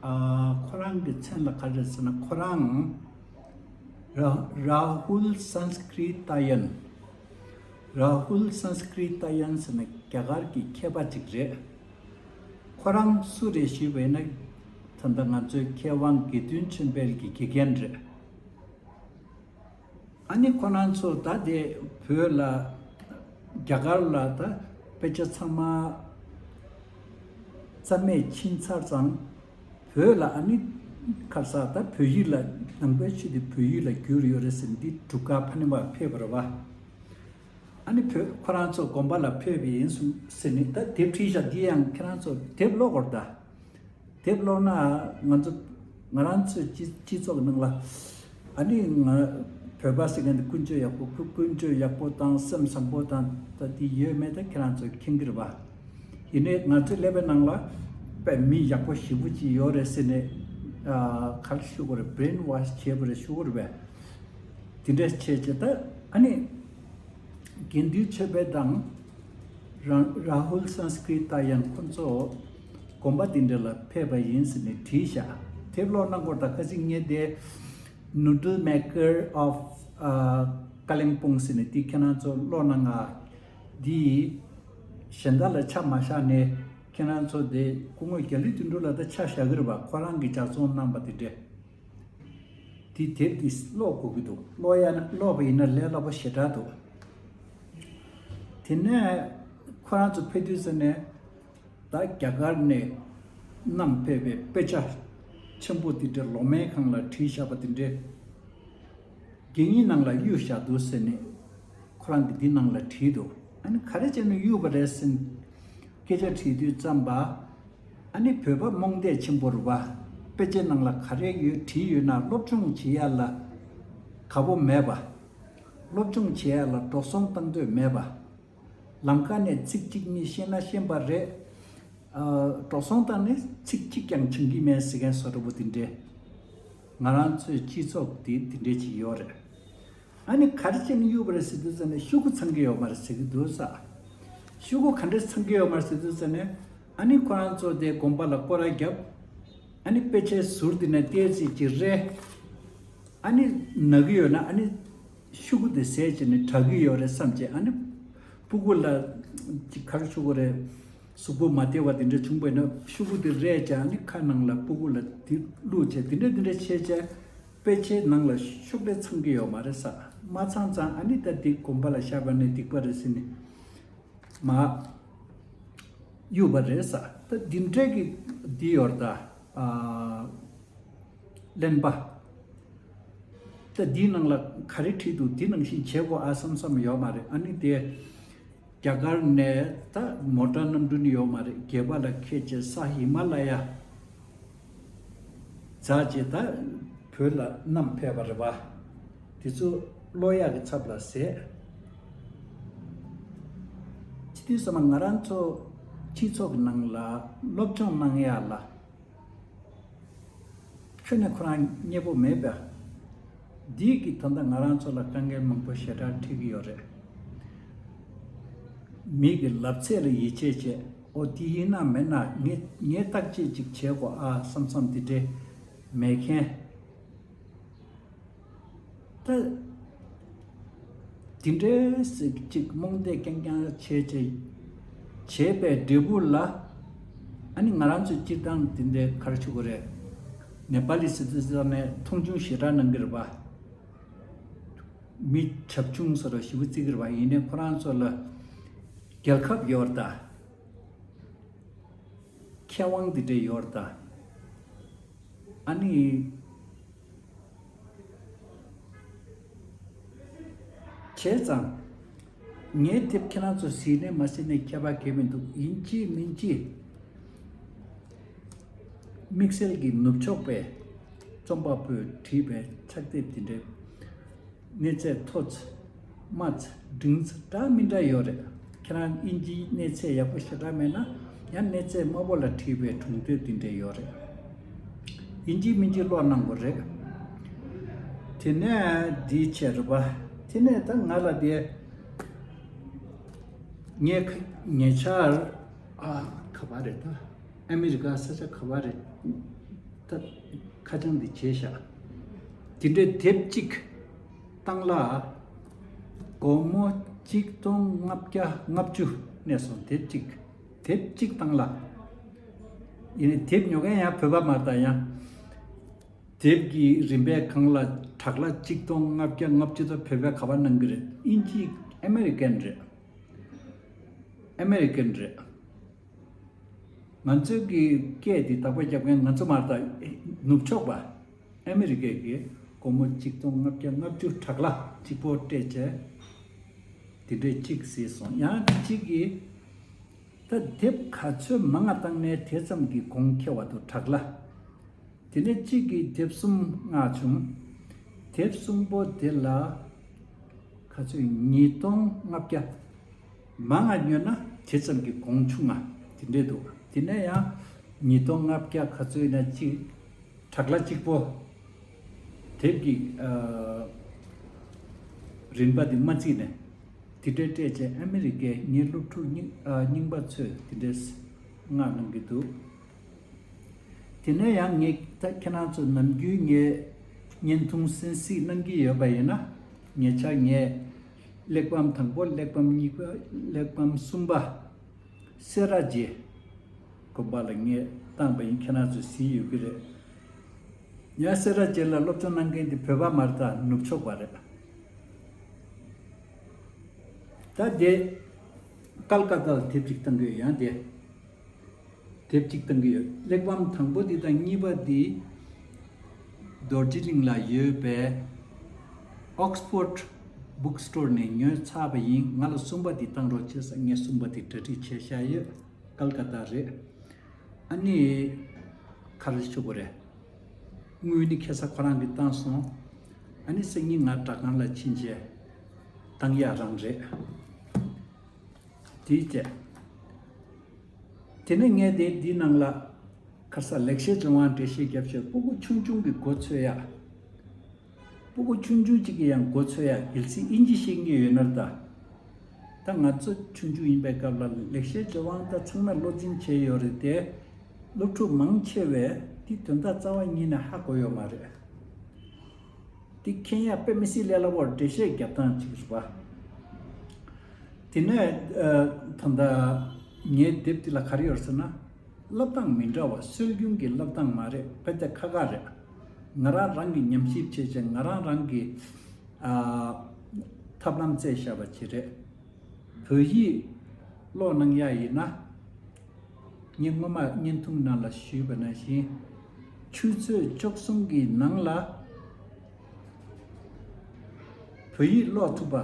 ཨ། ཁོ་རང་གི་མཚན་ལ་ག་རེ་ཟེར་ན། ཁོ་རང་ར་རཱ་ཧུལ་སཾ་སྐྲི་ཏ་ཡན། རཱ་ཧུལ་སཾ་སྐྲི་ཏ་ཡན་ཟེར་ན་རྒྱ་གར་གྱི་མཁས་པ་ཅིག་རེད། ཁོ་རང་སུ་རེད་ཞུས་པ་ཡིན་ན། ད་ལྟ་ང་ཚོའི་མཁས་དབང་དགེ་འདུན་ཆོས་འཕེལ་གྱི་དགེ་རྒན་རེད། ཨ་ནི་ཁོ་རང་ཚོ་ད་དེ་བོད་ལ། རྒྱ་གར་ལ་ད་དཔེ་ཆ་ཚང་མ་རྩ་མེད་ཕྱིན་ཚར་ཙང་། བོད་ལ་ཨ་ནི་ཁ་ས་ད་བོད་ཡིག་ལ། ནང་པའི་ཆོས་དེ་བོད་ཡིག་ལ་བསྒྱུར་ཡོད་རེད་ཟེར། འདི་སྒྲུབ་གར་ཕ་ནས་མར་ཕེབས་པ་རེད་པ། ཨ་ནི་བོད་ཁོ་རང་ཚོ་དགོན་པ་ལ་ཕེབས་པ་ཡིན་གསུངས་ཟེར་ནས་ད་དེབ་བྲིས་བཞག་འདི་ཡང་ཁྱེད་རང་ཚོ་དེབ་ཀློག་དགོས་རེད་ད། དེབ་ཀློག་ན་ང་ཚོ། ང་རང་ཚོའི་སྤྱི་སྤྱི་ཚོགས་ནང་ལ་ཨ་ནི་ང་བོད་པ་ཟེར་མཁན་དེ་ཀུན་སྤྱོད་ཡག་པོ། ཀུན་ཀུན་སྤྱོད་ཡག་པོ་དང་སེམས་བཟང་པོ་དང་ད་དེ་ཡོད་མེད་ད་ཁྱེད་རང་ཚོ་མཁྱེན་གྱི་རེད་པ། ཡིན་ནའི་ང་ཚོའི་ཀླད་པའི་ནང་ལ་དཔེ་མི་ཡག་པོ་ཞེ་པོ་ཅིག་ཡོད་རེད་ཟེར་ནས། ཨ། ག་རེ་ཞུ་དགོས་རེད། བྷི་རེན་ཝོཤ་བྱས་པ་རེད་ཞུ་དགོས་རེད་པས། དེ་འདྲ་བྱས་བྱས་ད་ཨ་ནི་དགེ་འདུན་ཆོས་འཕེལ་དང་ར་རཱ་ཧུལ་སཾ་སྐྲི་ཏ་ཡན་ཁོ་ཚོ་དགོན་པ་དེ་འདྲ་ལ་ཕེབས་པ་ཡིན་ཟེར་ནས་བྲིས་བཞག་དེབ་ཀློག་གནང་དགོས་རེད་ད། ཁ་སང་ངས་དེ་Noodle Maker of Kalimpong ཟེར་ནས་དེ་ཁྱེད་རང་ཚོ་ཀློག་གནང་ང་། འདི་གཞན་དག་ལ་ཆ་མ་བཞག་ནས་ཁྱེད་རང་ཚོ་དེ་སྐུ་ངོ་རྒྱ་ལེགས་དོན་གྲུབ་ལགས་ད་ཆ་བཞག་གི་རེད་པ། ཁོ་རང་གིས་ལྗགས་རྩོམ་གནང་པ་དེ་འདྲས། དེ་དེབ་དེ་ཀློག་དགོས་ཀྱི་འདུག་ཀློག་ཡ་ན། ཀློག་པ་ཡིན་ན་ལས་སླ་པོ་ཞེ་དྲག་འདུག་དེ་ནས་ཁོ་རང་ཚོ་ཕེབས་དུས་ཙམ་ནས་ད་རྒྱ་གར་ནས་བསྣམས་ཕེབས་པའི་དཔེ་ཆ་ཆེན་པོ་དེ་འདྲ་ལོ་མའི་སྒང་ལ་བྲིས་བཞག་པ་དེ་འདྲས། རྒྱན་ཡིག་ནང་ལ་གཡུགས་བཞག་འདུག་ཟེར་ནས་ཁོ་རང་གིས་འདི་ནང་ལ་བྲིས་འདུག་ཨ་ནི་ག་རེ་བྱས་ནས་གཡུགས་པ་རེད་ཟེར་སྐད་ཆ་དྲིས་དུས་ཙམ་པ། ཨ་ནི་བོད་པ་རྨོངས་དད་ཆེན་པོ་རེད་པ། དཔེ་ཆའི་ནང་ལ་ག་རེ་ཡོད་བྲིས་ཡོད་ན་སློབ་སྦྱོང་བྱེད་ཡ་ལ་དགའ་པོ་མེད་པ། སློབ་སྦྱོང་བྱེད་ཡ་ལ་འགྲོ་སོང་བཏང་འདོད་མེད་པ། ལམ་ཁ་ནས་ཚིག་གཅིག་གཉིས་ཤེས་ན་ཤེས་པ་རེད། ཨ། འགྲོ་སོང་བཏང་ནས་ཚིག་གཅིག་ཀྱང་བྱང་གི་མེད་ཟེར་མཁན་བཟོ་འདྲ་པོ་དེ་འདྲས། ང་རང་ཚོའི་སྤྱི་ཚོགས་དེ་དེ་འདྲས་ཅིག་ཡོད་རེད། ཨ་ནི་ག་རེ་བྱས་ནས་གཡུགས་པ་རེད་ཟེར་དུས་ཙམ་ནས་ཤོག་གུ་ཚང་གི་ཡོད་མ་རེད་ཟེར་གི་འདུག་ས། ཤོག་གུ་ག་འདྲས་ཚང་གི་ཡོད་མ་རེད་ཟེར་དུས་ཙམ་ནས། ཨ་ནི་ཁོ་རང་ཚོ་དེ་དགོན་པ་ལ་སྐོར་ར་བརྒྱབ། ཨ་ནི་དཔེ་ཆའི་ཟུར་དེ་ནས་ཏོག་ཙམ་ཅིག་རལ། ཨ་ནི་ན་གི་ཡོད་ན་ཨ་ནི་ཤོག་གུ་དེ་བཟས་བྱས་ནས་དྲག་གི་ཡོད་རེད་བསམ་བྱས། ཨ་ནི་སྤུ་གུ་ལ་ཅིག་ག་རེ་ཞུ་དགོས་རེད། གཟུགས་པོ་མ་བདེ་བ་དེ་འདྲ་བྱུང་བ་ཡིན་ན་ཤོག་གུ་དེ་རལ་བྱས། ཨ་ནི་ཁ་ནང་ལ་སྤུ་གུ་ལ་དེ་བླུགས་བྱས། དེ་འདྲ་དེ་འདྲ་བྱས་བྱས། དཔེ་ཆའི་ནང་ལ་ཤོག་ལྷེ་ཚང་གི་ཡོད་མ་རེད་ས། མ་ཚང་ཙང་ཨ་ནི་ད་འདི་དགོན་པ་ལ་བཞག་པ་ནི་སྡིག་པ་རེད་ཟེར་ནས་མར་གཡུགས་པ་རེད་ས། ད་འདི་འདྲས་ཀྱི་འདི་ཡོད་རེད་ད། ཨ། གླེན་པ། ད་འདིའི་ནང་ལ་ག་རེ་བྲིས་འདུག་འདི་ནང་བཞིན་བྱེད་དགོས་ཨ་བསམ་བསམ་ཡོད་མ་རེད། ཨ་ནི་དེ་རྒྱ་གར་ནས་ད་མོ་ཊ་གནམ་གྲུ་ནི་ཡོད་མ་རེད། སྒལ་པ་ལ་འཁྱེར་བྱས་ས་ཧི་མ་ལ་ཡ་འཛེགས་བྱས་ད་བོད་ལ་བསྣམས་ཕེབས་པ་རེད་པ། དེ་ཚོ་ཀློག་ཡག་གི་ཚབ་ལ་ཟད། ཅི་དུས་ཙམ་པ་ང་རང་ཚོ་སྤྱི་ཚོགས་ཀྱི་ནང་ལ་སློབ་སྦྱོང་གནང་ཡག་ལ་ཁྱོན་ནས་ཁོ་རང་མཉེས་པོ་མེད་པས། འདི་གིས་ད་ལྟ་ང་རང་ཚོ་ལ་དཀའ་ངལ་མང་པོ་ཞེ་དྲག་འཕྲད་ཀྱི་ཡོད་རེད། མི་གི་ལབ་ཚད་ལ་ཡིད་ཆེས་བྱེད། ཨོ་དེ་ཡིན་ན་མེད་ན་ངས་ངས་བརྟག་དཔྱད་ཅིག་བྱེད་དགོས་ཨ་བསམ་བསམ་དེ་འདྲས་མེད་མཁན། ད་དེ་འདྲའི་ཟིག་ཅིག་རྨོངས་དད་རྐྱང་རྐྱང་བྱས་བྱས་བྱས་པའི་འབྲས་བུ་ལ། ཨ་ནི་ང་རང་ཚོས་སྤྱིར་བཏང་དེ་འདྲའི་ག་རེ་ཞུ་དགོས་རེད། ནེ་པ་ལི་སི་ཏི་ཟེར་ནས་མཐོང་ཆུང་ཞེ་དྲག་གནང་གི་རེད་པ། མི་བྱབ་ཆུང་ཟེར་བ་ཞེ་པོ་བརྩི་གི་རེད་པ། ཡིན་ནའི་ཁོ་རང་ཚོ་ལ་རྒྱལ་ཁབ་ཡོད་རེད་ད། མཁས་དབང་འདི་འདྲས་ཡོད་རེད་ད། ཨ་ནི། བྱས་ཙང་། ངའི་དེབ་ཁྱེད་རང་ཚོ་གཟིགས་ནས་མ་གཟིགས་ནས་ཁྱད་པར་གང་ཡང་མི་འདུག་ཡིན་གཅིག་མིན་གཅིག་དམིགས་བསལ་གྱི་ནུབ་ཕྱོགས་པའི་རྩོམ་པ་པོས་བྲིས་པའི་ཕྱག་དེབ་དེ་འདྲས། གནས་ཚད་མཐོ་ཚ། དམའ་ཚ། འབྲིང་ཚ་འདྲ་མི་འདྲ་ཡོད་རེད། ཁྱེད་རང་དབྱིན་ཇིའི་གནས་ཚད་ཡག་པོ་ཞེ་དྲག་མེད་ན་ཡང་གནས་ཚད་དམའ་པོ་ལ་བྲིས་པའི་སྒྲུང་དེབ་དེ་འདྲས་ཡོད་རེད། ཡིན་གཅིག་མིན་གཅིག་ཀློག་གནང་དགོས་རེད། དེ་ནས་འདི་བྱས་རེད་པ། དེ་ནས་ད་ང་ལ་དེ་ངས་ཁ་ཉེ་ཆར་ཨ་ག་པར་རེད་ད། ཨ་མི་རི་ཀ་ས་ཆ་ག་པར་རེད། ད་ཁ་བྱང་འདི་བྱས་ཤག་དེ་འདྲའི་དེབ་གཅིག་སྟེང་ལ་སྒོར་མོ་གཅིག་སྟོང་ལྔ་བརྒྱ་ལྔ་བཅུ་གནས་སོང་། དེབ་གཅིག་དེབ་གཅིག་སྟེང་ལ། ཡིན་ནའི་དེབ་ཉོ་མཁན་ཡང་བོད་པ་མ་རེད་ད་ཡང་། དེབ་ཀྱི་རིན་པའི་སྒང་ལ་དྲག་ལ་གཅིག་སྟོང་ལྔ་བརྒྱ་ལྔ་བཅུ་ད་བོད་པས་ག་པར་གནང་གི་རེད། དབྱིན་ཇི་ཨ་མེ་རི་ཀན་རེད། ཨ་མེ་རི་ཀན་རེད། ང་ཚོའི་གི་སྐད་དེ་བདག་པོ་རྒྱབ་མཁན་ང་ཚོ་མ་རེད་ད། ནུབ་ཕྱོགས་པ། ཨ་མེ་རི་ཀའི་གི་སྒོར་མོ་གཅིག་སྟོང་ལྔ་བརྒྱ་ལྔ་བཅུ་དྲག་ལ་གཅིག་པོ་སྤྲད་བྱས། དེ་འདྲས་གཅིག་གཟིགས་སོང་། ཡང་གཅིག་གིས་ད་དེབ་ག་ཚོད་མང་ང་བཏང་ནའི་དེ་ཙམ་གྱིས་གོང་ཁེ་བ་འདུག་དྲག་ལ། དེ་ནས་གཅིག་གིས་དེབ་གསུམ་མངགས་བྱུང་། དེབ་གསུམ་པོ་དེ་ལ་ག་ཚོད་ཉིས་སྟོང་ལྔ་བརྒྱ། མང་ང་ཉོས་ན་དེ་ཙམ་གྱི་གོང་ཆུང་ང་དེ་འདྲས་འདུག་དེ་ནས་ཡང་ཉིས་སྟོང་ལྔ་བརྒྱ་ག་ཚོད་ཡིན་ན་གཅིག་དྲག་ལ་གཅིག་པོ། དེབ་ཀྱི་ཨ་རིན་པ་དེ་མ་བརྩིས་ནས་དེ་འདྲས་སྤྲད་བྱས་ཨ་མི་རི་ཀའི་ངའི་སློབ་ཕྲུག་རྙིང་ཨ་རྙིང་པ་ཚོས་དེ་འདྲས་མངགས་གནང་གི་འདུག་དེ་ནས་ཡང་ངས་ད་ཁྱེད་རང་ཚོ་ནམ་རྒྱུན་ངས་བརྙན་ཐུང་གསན་གཟིགས་གནང་གི་ཡོད་པ་ཡིན་ན། ཉེ་ཆར་ངས་གླེགས་བམ་དང་པོ། གླེགས་བམ་གཉིས་པ། གླེགས་བམ་གསུམ་པ། སེ་ར་བྱེས་དགོན་པ་ལ་ངས་བཏང་པ་ཡིན། ཁྱེད་རང་ཚོས་གཟིགས་ཡོད་ཀྱི་རེད། ཡང་སེ་ར་བྱེས་ལ་སློབ་སྦྱོང་གནང་མཁན་དེ་བོད་པ་མ་རེད་ད། ནུབ་ཕྱོགས་པ་རེད། ད་དེ་ཀལ་ཀ་ཏ་ལ་དེབ་ཅིག་བཏང་གི་ཡོད། ཡང་དེ། དེབ་གཅིག་བཏང་གི་ཡོད། གླེགས་བམ་དང་པོ་འདི་དང་གཉིས་པ་འདི་རྡོ་རྗེ་གླིང་ལ་ཡོད་པའི་Oxford Bookstore ནས་ཉོས་ཚར་བ་ཡིན། ང་ལ་གསུམ་པ་འདི་བཏང་རོགས་བྱེད་ཟེར། ངས་གསུམ་པ་འདི་གྲ་སྒྲིག་བྱས་བཞག་ཡོད། ཀལ་ཀ་ཏ་རེད། ཨ་ནི་ག་རེ་ཞུ་དགོས་རེད། དངུལ་ནི་ཁ་སང་ཁོ་རང་གིས་བཏང་སོང་། ཨ་ནི་སང་ཉིན་ང་སྦྲག་ཁང་ལ་ཕྱིན་བྱས་བཏང་ཡག་རང་རེད། དེའི་རྗེས། དེ་ནས་ངས་དེ་འདི་ནང་ལ་ཁ་སང་ལེགས་བཤད་ལྗོན་དབང་འགྲེལ་བཤད་བརྒྱབ་བྱས། སྤུ་གུ་ཆུང་ཆུང་གིས་མགོ་ཚོས་ཡག་སྤུ་གུ་ཆུང་ཆུང་གཅིག་གིས་ཡང་མགོ་ཚོས་ཡག་གལ་སྲིད་དབྱིན་ཇི་ཤེས་ཀྱི་ཡོད་ན་རེད་ད། ད་ང་ཚོ་ཆུང་ཆུང་ཡིན་པའི་སྐབས་ལ་ལེགས་བཤད་ལྗོན་དབང་ད་ཚང་མས་བློ་འཛིན་བྱས་ཡོད་རེད་དེ། སློབ་ཕྲུག་མང་ཆེ་བས་དེ་དོན་དག་རྩ་བ་ཉིད་ནས་ཧ་གོ་ཡོད་མ་རེད། དེ་མཁྱེན་ཡག་དཔེ་མི་སྲིད་ལས་སླ་པོ་རེད། འགྲེལ་བཤད་རྒྱབ་སྟངས་གཅིག་རེད་པ། དེ་ནས་ཨ་ད་ལྟ་ངའི་དེབ་འདི་ལ་ག་རེ་ཡོད་ཟེར་ན། བསླབ་སྟངས་མི་འདྲ་བ། སྲོལ་རྒྱུན་གྱི་བསླབ་སྟངས་མ་རེད། དཔེ་དེབ་ཁ་ཁ་རེད། ང་རང་རང་གིས་ཉམས་ཞིབ་བྱས་བྱས་ང་རང་རང་གིས་ཨ་ཐབས་ལམ་བཙལ་བཞག་པ་ཅིག་རེད། བོད་ཡིག་ཀློག་གནང་ཡག་ཡིན་ན། ངས་སྔོན་མ་བརྙན་ཐུང་ནང་ལ་ཞུས་པ་ནང་བཞིན། ཆུ་ཚོད་བཅུ་གསུམ་གྱི་ནང་ལ་བོད་ཡིག་ཀློག་ཐུབ་པ་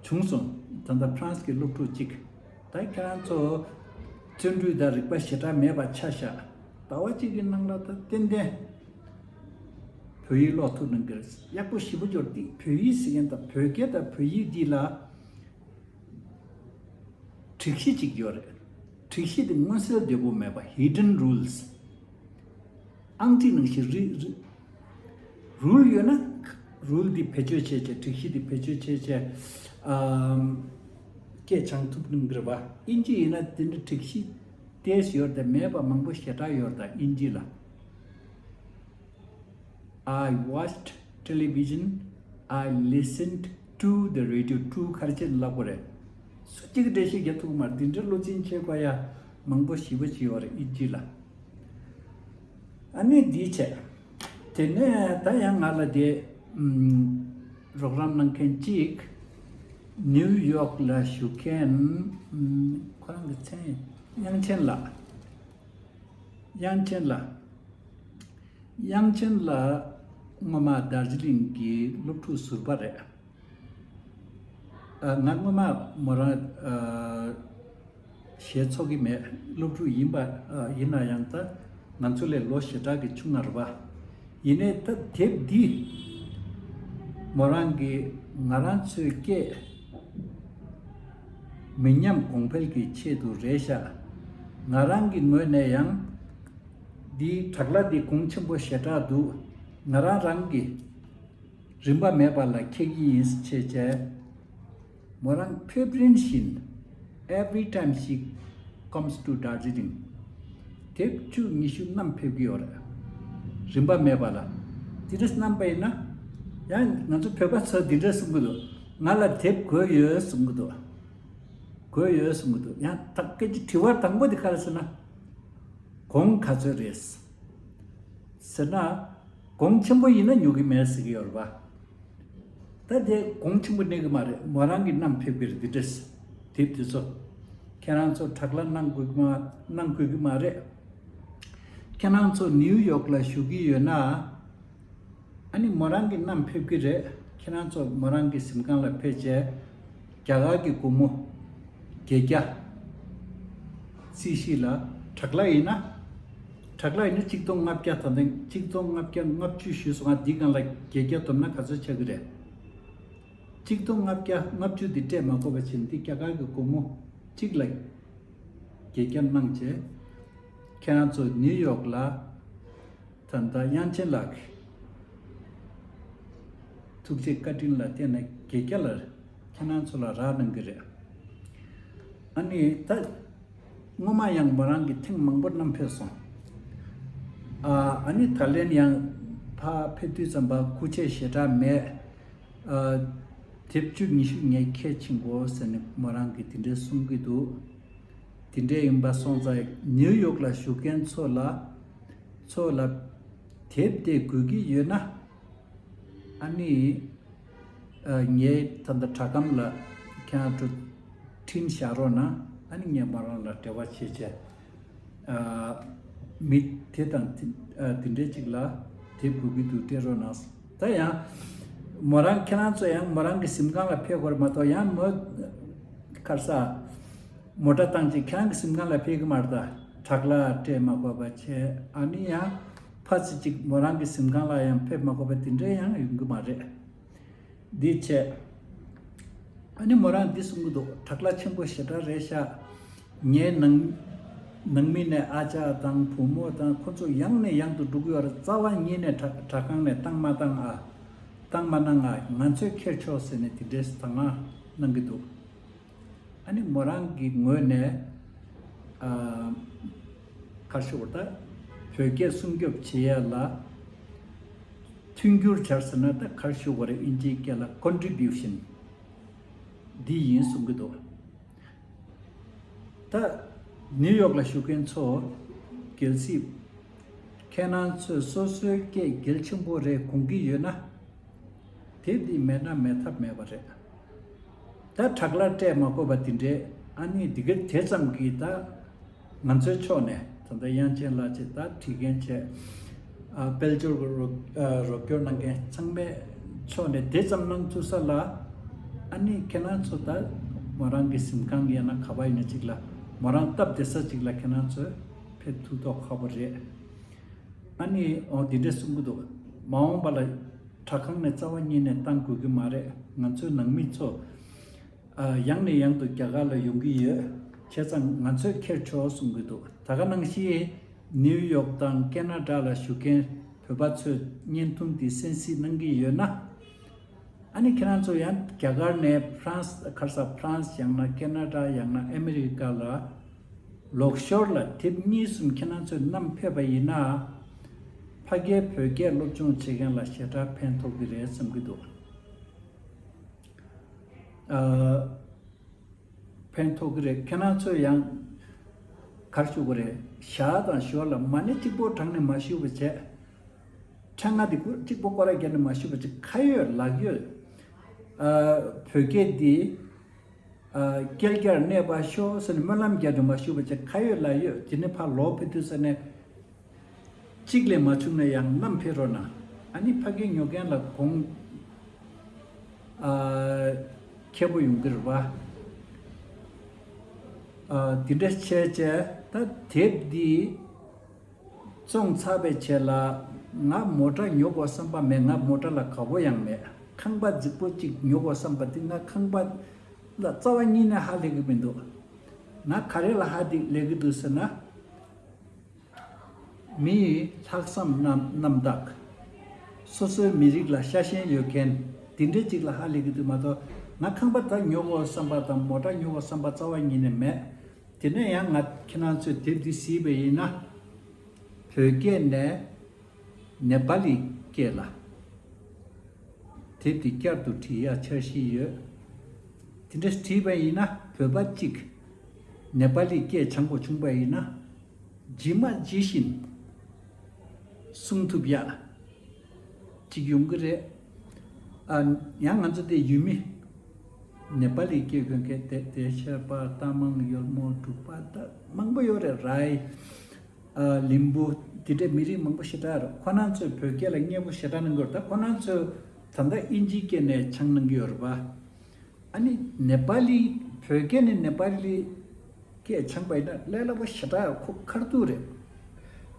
བྱུང་སོང་། ད་ལྟ་ཧྥ་རན་སི་གི་སློབ་ཕྲུག་གཅིག་ད་ཁྱེད་རང་ཚོ་བརྩོན་འགྲུས་དང་རིག་པ་ཞེ་དྲག་མེད་པ་ཆ་བཞག་ཟླ་བ་གཅིག་གི་ནང་ལ་ད་ཏན་ཏན་བོད་ཡིག་ཀློག་ཐུབ་གནང་གི་རེད། ཡག་པོ་ཞེ་པོ་ཅིག་ཡོད་རེད། དེ་བོད་ཡིག་ཟེར་མཁན་དང་བོད་སྐད་དང་བོད་ཡིག་འདི་ལ་སྒྲིག་གཞི་གཅིག་ཡོད་རེད། སྒྲིག་གཞི་དེ་མངོན་གསལ་དོད་པོ་མེད་པ། Hidden Rules། ཨང་ཀྲིག་ནང་བཞིན་རི་རི་རུལ་ཡོད་ན། རུལ་འདི་བེད་སྤྱོད་བྱས་བྱས། སྒྲིག་གཞི་འདི་བེད་སྤྱོད་བྱས་བྱས། ཨམ། སྐད་སྦྱང་ཐུབ་ནི་མི་རེད་པ། ཨིན་ཇི་ཡིན་ན་དེ་འདྲ་སྒྲིག་གཞི་ཏོག་ཙམ་ཡོད་རེད་དེ། མེད་པ་མང་པོ་ཞེ་དྲག་ཡོད་རེད་ད་ཨིན་ཇི་ལ། I watched television, I listened to the radio. To ག་རེ་བྱས་ནས་ལབ་དགོས་རེད། སུ་གཅིག་གིས་འགྲེལ་བཤད་རྒྱག་ཐུབ་ཀྱི་མ་རེད། འདི་འདྲའི་བློ་འཛིན་བྱེད་དགོས་ཡ་མང་པོ་ཞེ་པོ་ཅིག་ཡོད་རེད་ཨིན་ཇི་ལ། ཨ་ནི་འདི་བྱས། དེ་ནས་ད་ཡང་ང་ལ་དེ་ཨམ། རོགས་རམ་གནང་མཁན་གཅིག་ནིའུ་ཡོག་ལ་བཞུགས་མཁན། ཨམ། ཁོ་རང་གི་མཚན་དབྱངས་ཅན་ལགས། དབྱངས་ཅན་ལགས། དབྱངས་ཅན་ལགས་སྔོན་མ་དར་ཇི་ལིང་གི་སློབ་ཕྲུག་ཟུར་པ་རེད། ཨ། ང་སྔོན་མ་མོ་རང་ཨ། ཞེ་ཚོགས་ཀྱི་མེད། སློབ་ཕྲུག་ཡིན་པ་ཨ། ཡིན་ན་ཡང་ད་ང་ཚོ་ལས་ལོ་ཞེ་དྲག་གི་ཆུང་ང་རེད་པ། ཡིན་ནའི་ད་དེབ་འདི་མོ་རང་གིས་ང་རང་ཚོའི་སྐད་མི་ཉམས་གོང་འཕེལ་གྱི་ཆེད་དུ་རེད་ཤག་ང་རང་གི་ངོས་ནས་ཡང་འདིའི་བྲག་ལྷ་འདི་གོང་ཆེན་པོ་ཞེ་དྲག་འདུག་ང་རང་རང་གིས་རིན་པ་མེད་པ་ལ་འཁྱེར་གྱི་ཡིན་ཟེར་བྱས། མོ་རང་ཕེབས་རིམ་བཞིན། Every time she comes to Darjeeling, དེབ་བཅུ་ཉི་ཤུ་བསྣམས་ཕེབས་ཀྱི་ཡོད་རེད། རིན་པ་མེད་པ་ལ། དེ་འདྲ་བསྣམས་པ་ཡིན་ན་ཡང་ང་ཚོ་བོད་པ་ཚོ་འདི་འདྲ་གསུང་གི་འདུག་ང་ལ་དེབ་དགོས་ཡོད་གསུང་གི་འདུག་དགོས་ཡོད་གསུང་གི་འདུག་ཡང་ད་སྐད་ཆ་དྲི་བ་དང་པོ་དེ་ག་རེ་ཟེར་ན། གོང་ག་ཚོད་རེད་ཟེར་ན། གོང་ཆེན་པོ་ཡིན་ན་ཉོ་གི་མེད་ཟེར་གྱི་ཡོད་རེད་པ། ད་དེ་གོང་ཆེན་པོ་གནས་གི་མ་རེད། མོ་རང་གིས་བསྣམས་ཕེབས་ཀྱི་རེད། འདི་འདྲས་དེབ་དེ་ཚོ། ཁྱེད་རང་ཚོ་བྲག་ལ་གནང་དགོས་ཀྱི་མ་གནང་དགོས་ཀྱི་མ་རེད། ཁྱེད་རང་ཚོ་ནིའུ་ཡོག་ལ་བཞུགས་ཀྱི་ཡོད་ན། ཨ་ནི་མོ་རང་གིས་བསྣམས་ཕེབས་ཀྱི་རེད། ཁྱེད་རང་ཚོ་མོ་རང་གི་གཟིམ་ཁང་ལ་ཕེབས་བྱས། རྒྱ་གར་གྱི་སྒོར་མོ་བརྒྱད་བརྒྱ། རྩིས་གཞི་ལ་བྲག་ལ་ཡིན་ན། བྲག་ལ་ཡིན་ན་གཅིག་སྟོང་ལྔ་བརྒྱ། ད་ལྟ་གཅིག་སྟོང་ལྔ་བརྒྱ་ལྔ་བཅུ་ཞུས་སོང་ང་། འདི་སྒང་ལ་བརྒྱད་བརྒྱ་བསྡོམས་ན་ག་ཚོད་ཆགས་ཀྱི་རེད། གཅིག་སྟོང་ལྔ་བརྒྱ་ལྔ་བཅུ་འདི་སྤྲད་མ་དགོས་པ་བྱས་ནས་འདི་རྒྱ་གར་གྱི་སྒོར་མོ་གཅིག་ལ་བརྒྱད་བརྒྱ་གནང་བྱས། ཁྱེད་རང་ཚོ་ནིའུ་ཡོག་ལ་ད་ལྟ་དབྱངས་ཅན་ལགས་ཀྱི་ཐུགས་རྗེ་བཀའ་དྲིན་ལ་བརྟེན་ནས་བརྒྱད་བརྒྱ་ལ་ཁྱེད་རང་ཚོ་ལ་རག་གནང་གི་རེད། ཨ་ནི་ད་སྔོན་མ་ཡང་མོ་རང་གིས་ཐེངས་མང་པོ་བསྣམས་ཕེབས་སོང་། ཨ་ཨ་ནི་ད་ལན་ཡང་ཕར་ཕེབས་དུས་ཙམ་པ་སྐུ་ཆས་ཞེ་དྲག་མེད། ཨ་དེབ་བཅུ་ཉི་ཤུ་ངས་ཁྱེར་ཕྱིན་གོ་ཟེར་ནས་མོ་རང་གིས་དེ་འདྲས་གསུང་གི་འདུག་དེ་འདྲས་ཡིན་པ་སོང་ཙང་ནིའུ་ཡོག་ལ་བཞུགས་མཁན་ཚོ་ལ་ཚོ་ལ་དེབ་དེ་དགོས་ཀྱི་ཡོད་ན། ཨ་ནི་ཨ་ངའི་ད་ལྟ་དྲ་སྒམ་ལ་ཁྱེད་རང་ཚོ་འཕྲིན་བཞག་རོགས་གནང་། ཨ་ནི་ངས་མོ་རང་ལ་འབྲེལ་བ་བྱེད་བྱས། ཨ་མི་དེ་དང་དེ་ཨ་དེ་འདྲའི་ཅིག་ལ་དེབ་དགོས་ཀྱི་འདུག་སྤྲད་རོགས་གནང་། ད་ཡང་མོ་རང་ཁྱེད་རང་ཚོ་ཡང་མོ་རང་གི་གཟིམ་ཁང་ལ་ཕེབས་དགོས་རེད་མ་གཏོགས། ཡང་མོ་ག་རེ་ཟ། མོ་ཊ་བཏང་བྱས་ཁྱེད་རང་གི་གཟིམ་ཁང་ལ་ཕེབས་ཀྱི་མ་རེད། ད་བྲག་ལ་སྤྲད་མ་དགོས་པ་བྱས། ཨ་ནི་ཡང་ཕར་ཚུར་ཅིག་མོ་རང་གི་གཟིམ་ཁང་ལ་ཡང་ཕེབས་མ་དགོས་པ་དེ་འདྲའི་ཡང་ཡོང་གི་མ་རེད། འདི་བྱས། ཨ་ནི་མོ་རང་འདི་གསུང་གི་འདུག་བྲག་ལ་ཆེན་པོ་ཞེ་དྲག་རེད་ཤག་ངའི་ནང་ནང་མི་ནས་ཨ་ཅག་དང་བུ་མོ་དང་ཁོ་ཚོ་ཡང་ནས་ཡང་དུ་འགྲོ་གི་ཡོད་རེད། རྩ་བ་ཉིད་ནས་བྲག་བྲག་ཁང་ནས་བཏང་མ་བཏང་ཨ། བཏང་མ་གནང་ཨ། ང་ཚོས་ཁྱེར་ཆོག་ཟེར་ནས་དེ་འདྲས་དང་ང་གནང་གི་འདུག་ཨ་ནི་མོ་རང་གི་ངོས་ནས་ཨ་ག་རེ་ཞུ་དགོས་རེད། ད་བོད་སྐད་སྲུང་སྐྱོབ་བྱེད་ཡ་ལ་མཐུན་འགྱུར་བྱས་ཟེར་ན་ད་ག་རེ་ཞུ་དགོས་རེད། ཨིན་ཇིའི་སྐད་ལ་ཀོན་ཊི་བིའུ་ཤན་འདི་ཡིན་གསུང་གི་འདུག་ད་ནིའུ་ཡོག་ལ་བཞུགས་མཁན་ཚོ་གལ་སྲིད་ཁྱེད་རང་ཚོས་སོ་སོའི་སྐད་གལ་ཆེན་པོ་རེད་དགོངས་ཀྱི་ཡོད་ན། དེབ་འདི་མེད་ན་མེད་ཐབས་མེད་པ་རེད། ད་བྲག་ལ་སྤྲད་མ་དགོས་པ་དེ་འདྲས། ཨ་ནི་འདི་ག་དེ་ཙམ་གྱིས་ད་ང་ཚོའི་ཕྱོགས་ནས་ད་ལྟ་དབྱངས་ཅན་ལགས་ཀྱིས་ད་བྲིས་མཁན་བྱས། ཨ་དཔལ་འབྱོར་གྱི་རོགས་ཨ་རོགས་སྐྱོར་གནང་མཁན་ཚང་མའི་ཕྱོགས་ནས་དེ་ཙམ་གནང་ཐུབ་ས་ལ། ཨ་ནི་ཁྱེད་རང་ཚོ་ད་མོ་རང་གི་གཟིམ་ཁང་ཡིན་ན་ག་པར་ཡིན་ན་ཅིག་ལ་མོ་རང་སྟབས་བདེ་ས་ཅིག་ལ་ཁྱེད་རང་ཚོས་ཕེབས་ཐུབ་མདོག་ཁ་པོ་རེད། ཨ་ནི་འོ་འདི་འདྲས་གསུང་གི་འདུག་མ་འོངས་པ་ལ་དྲ་ཁང་ནས་རྩ་བ་ཉིད་ནས་བཏང་དགོས་ཀྱི་མ་རེད། ང་ཚོའི་ནང་མི་ཚོ་ཨ་ཡང་ནས་ཡང་དུ་རྒྱ་གར་ལ་ཡོང་གི་ཡོད། བྱས་ཙང་ང་ཚོས་ཁྱེར་ཆོག་གསུང་གི་འདུག་ད་ག་ནང་བཞིན་ནིའུ་ཡོག་དང་ཁེ་ན་ཌ་ལ་བཞུགས་མཁན་བོད་པ་ཚོས་བརྙན་ཐུང་འདི་གསན་གཟིགས་གནང་གི་ཡོད་ན། ཨ་ནི་ཁྱེད་རང་ཚོ་ཡང་རྒྱ་གར་ནས་ཧྥ་རན་སི། ག་རེ་ཟ། ཧྥ་རན་སི། ཡང་ན་ཁེ་ན་ཌ། ཡང་ན་ཨ་མི་རི་ཀ་ལ་ལོག་ཞོར་ལ་དེབ་གཉིས་གསུམ་ཁྱེད་རང་ཚོས་བསྣམས་ཕེབས་པ་ཡིན་ན། ཕ་གིའི་བོད་སྐད་སློབ་སྦྱོང་བྱེད་མཁན་ལ་ཞེ་དྲག་ཕན་ཐོགས་ཀྱི་རེད་བསམ་གྱི་འདུག། ཨ། ཕན་ཐོགས་ཀྱི་རེད། ཁྱེད་རང་ཚོས་ཡང་ག་རེ་ཞུ་དགོས་རེད། ཞར་དང་ཞོར་ལ་མ་ཎི་གཅིག་པོ་བགྲངས་ནས་མ་ཞུ་བ་བྱས། ཕྲེང་ང་འདི་གུ་གཅིག་པོ་སྐོར་ར་བརྒྱབ་ནས་མ་ཞུ་བ་བྱས། ཁ་ཡོད་ལག་ཡོད། ཨ། བོད་སྐད་འདི། ཨ། རྐྱལ་རྐྱལ་གནས་པར་ཤོག་ཟེར་ནས་སྨོན་ལམ་རྒྱག་དུས་མ་ཞུ་བ་བྱས། ཁ་ཡོད་ལག་ཡོད། དེ་ནས་ཕར་ལོག་ཕེབས་དུས་ཟེར་ནས། གཅིག་ལས་མ་བྱུང་ན་ཡང་བསྣམས་ཕེབས་རོགས་གནང་། ཨ་ནི་ཕ་གི་ཉོ་མཁན་ལ་གོང་། ཨ། ཁེ་པོ་ཡོང་གི་རེད་པ། ཨ། དེ་འདྲ་བྱས་བྱས་ད་དེབ་འདི་བཙོང་ཚར་བའི་རྗེས་ལ། ང་མོ་ཊ་ཉོ་དགོས་བསམ་པ་མེད། ང་མོ་ཊ་ལ་དགའ་པོ་ཡང་མེད། ཁང་པ་རྫིག་པོ་གཅིག་ཉོ་དགོས་བསམ་པ་དེ། ང་ཁང་པ་ལ་རྩ་བ་ཉིད་ནས་ཧ་ལས་ཀྱི་མི་འདུག། ང་ག་རེ་ལ་ཧ་ལས་ཀྱི་འདུག་ཟེར་ན། མི་ཡི་ལྷག་བསམ་རྣམ་རྣམ་དག། སོ་སོའི་མི་རིགས་ལ་ཤ་ཞེན་ཡོད་མཁན་དེ་འདྲའི་ཅིག་ལ་ཧ་ལས་ཀྱི་འདུག་མ་གཏོགས། ང་ཁང་པ་ད་ཉོ་དགོས་བསམ་པ་དང་མོ་ཊ་ཉོ་དགོས་བསམ་པ་རྩ་བ་ཉིད་ནས་མེད། དེ་ནས་ཡང་ང་ཁྱེད་རང་ཚོས་དེབ་འདི་གཟིགས་པ་ཡིན་ན། བོད་སྐད་ནས་ནེ་པ་ལི་སྐད་ལ་དེབ་འདི་བསྐྱར་དུ་བྲིས་ཡག་འཆར་གཞི་ཡོད། དེ་འདྲ་བྲིས་པ་ཡིན་ན་བོད་པ་གཅིག་ནེ་པ་ལི་སྐད་སྦྱང་དགོས་བྱུང་པ་ཡིན་ན། ཇི་མ་ཇི་བཞིན་གསུང་ཐུབ་ཡག་ཅིག་ཡོང་གི་རེད། ཨ། ཡང་ང་ཚོ་དེ་ཡུལ་མི་ནེ་པ་ལི་སྐད་མཁན་གྱི་དེ་དེ་ཤར་པ། རྟ་མང་། ཡོལ་མོ། འབྲུག་པ། ད་མང་པོ་ཡོད་རེད། རའི། ཨ། ལིམ་བུ། དེ་འདྲའི་མི་རིགས་མང་པོ་ཞེ་དྲག་རེད། ཁོ་རང་ཚོས་བོད་སྐད་ལ་མཉེས་པོ་ཞེ་དྲག་གནང་གི་ཡོད་རེད། ད་ཁོ་རང་ཚོས་ད་ལྟ་ཨིན་ཇིའི་སྐད་ནས་སྦྱང་གནང་གི་ཡོད་རེད་པ། ཨ་ནི་ནེ་པ་ལི། བོད་སྐད་ནས་ནེ་པ་ལི་སྐད་སྦྱངས་པ་ཡིན་ན་ལས་སླ་པོ་ཞེ་དྲག་ཁོ་ཁ་ཐུག་རེད།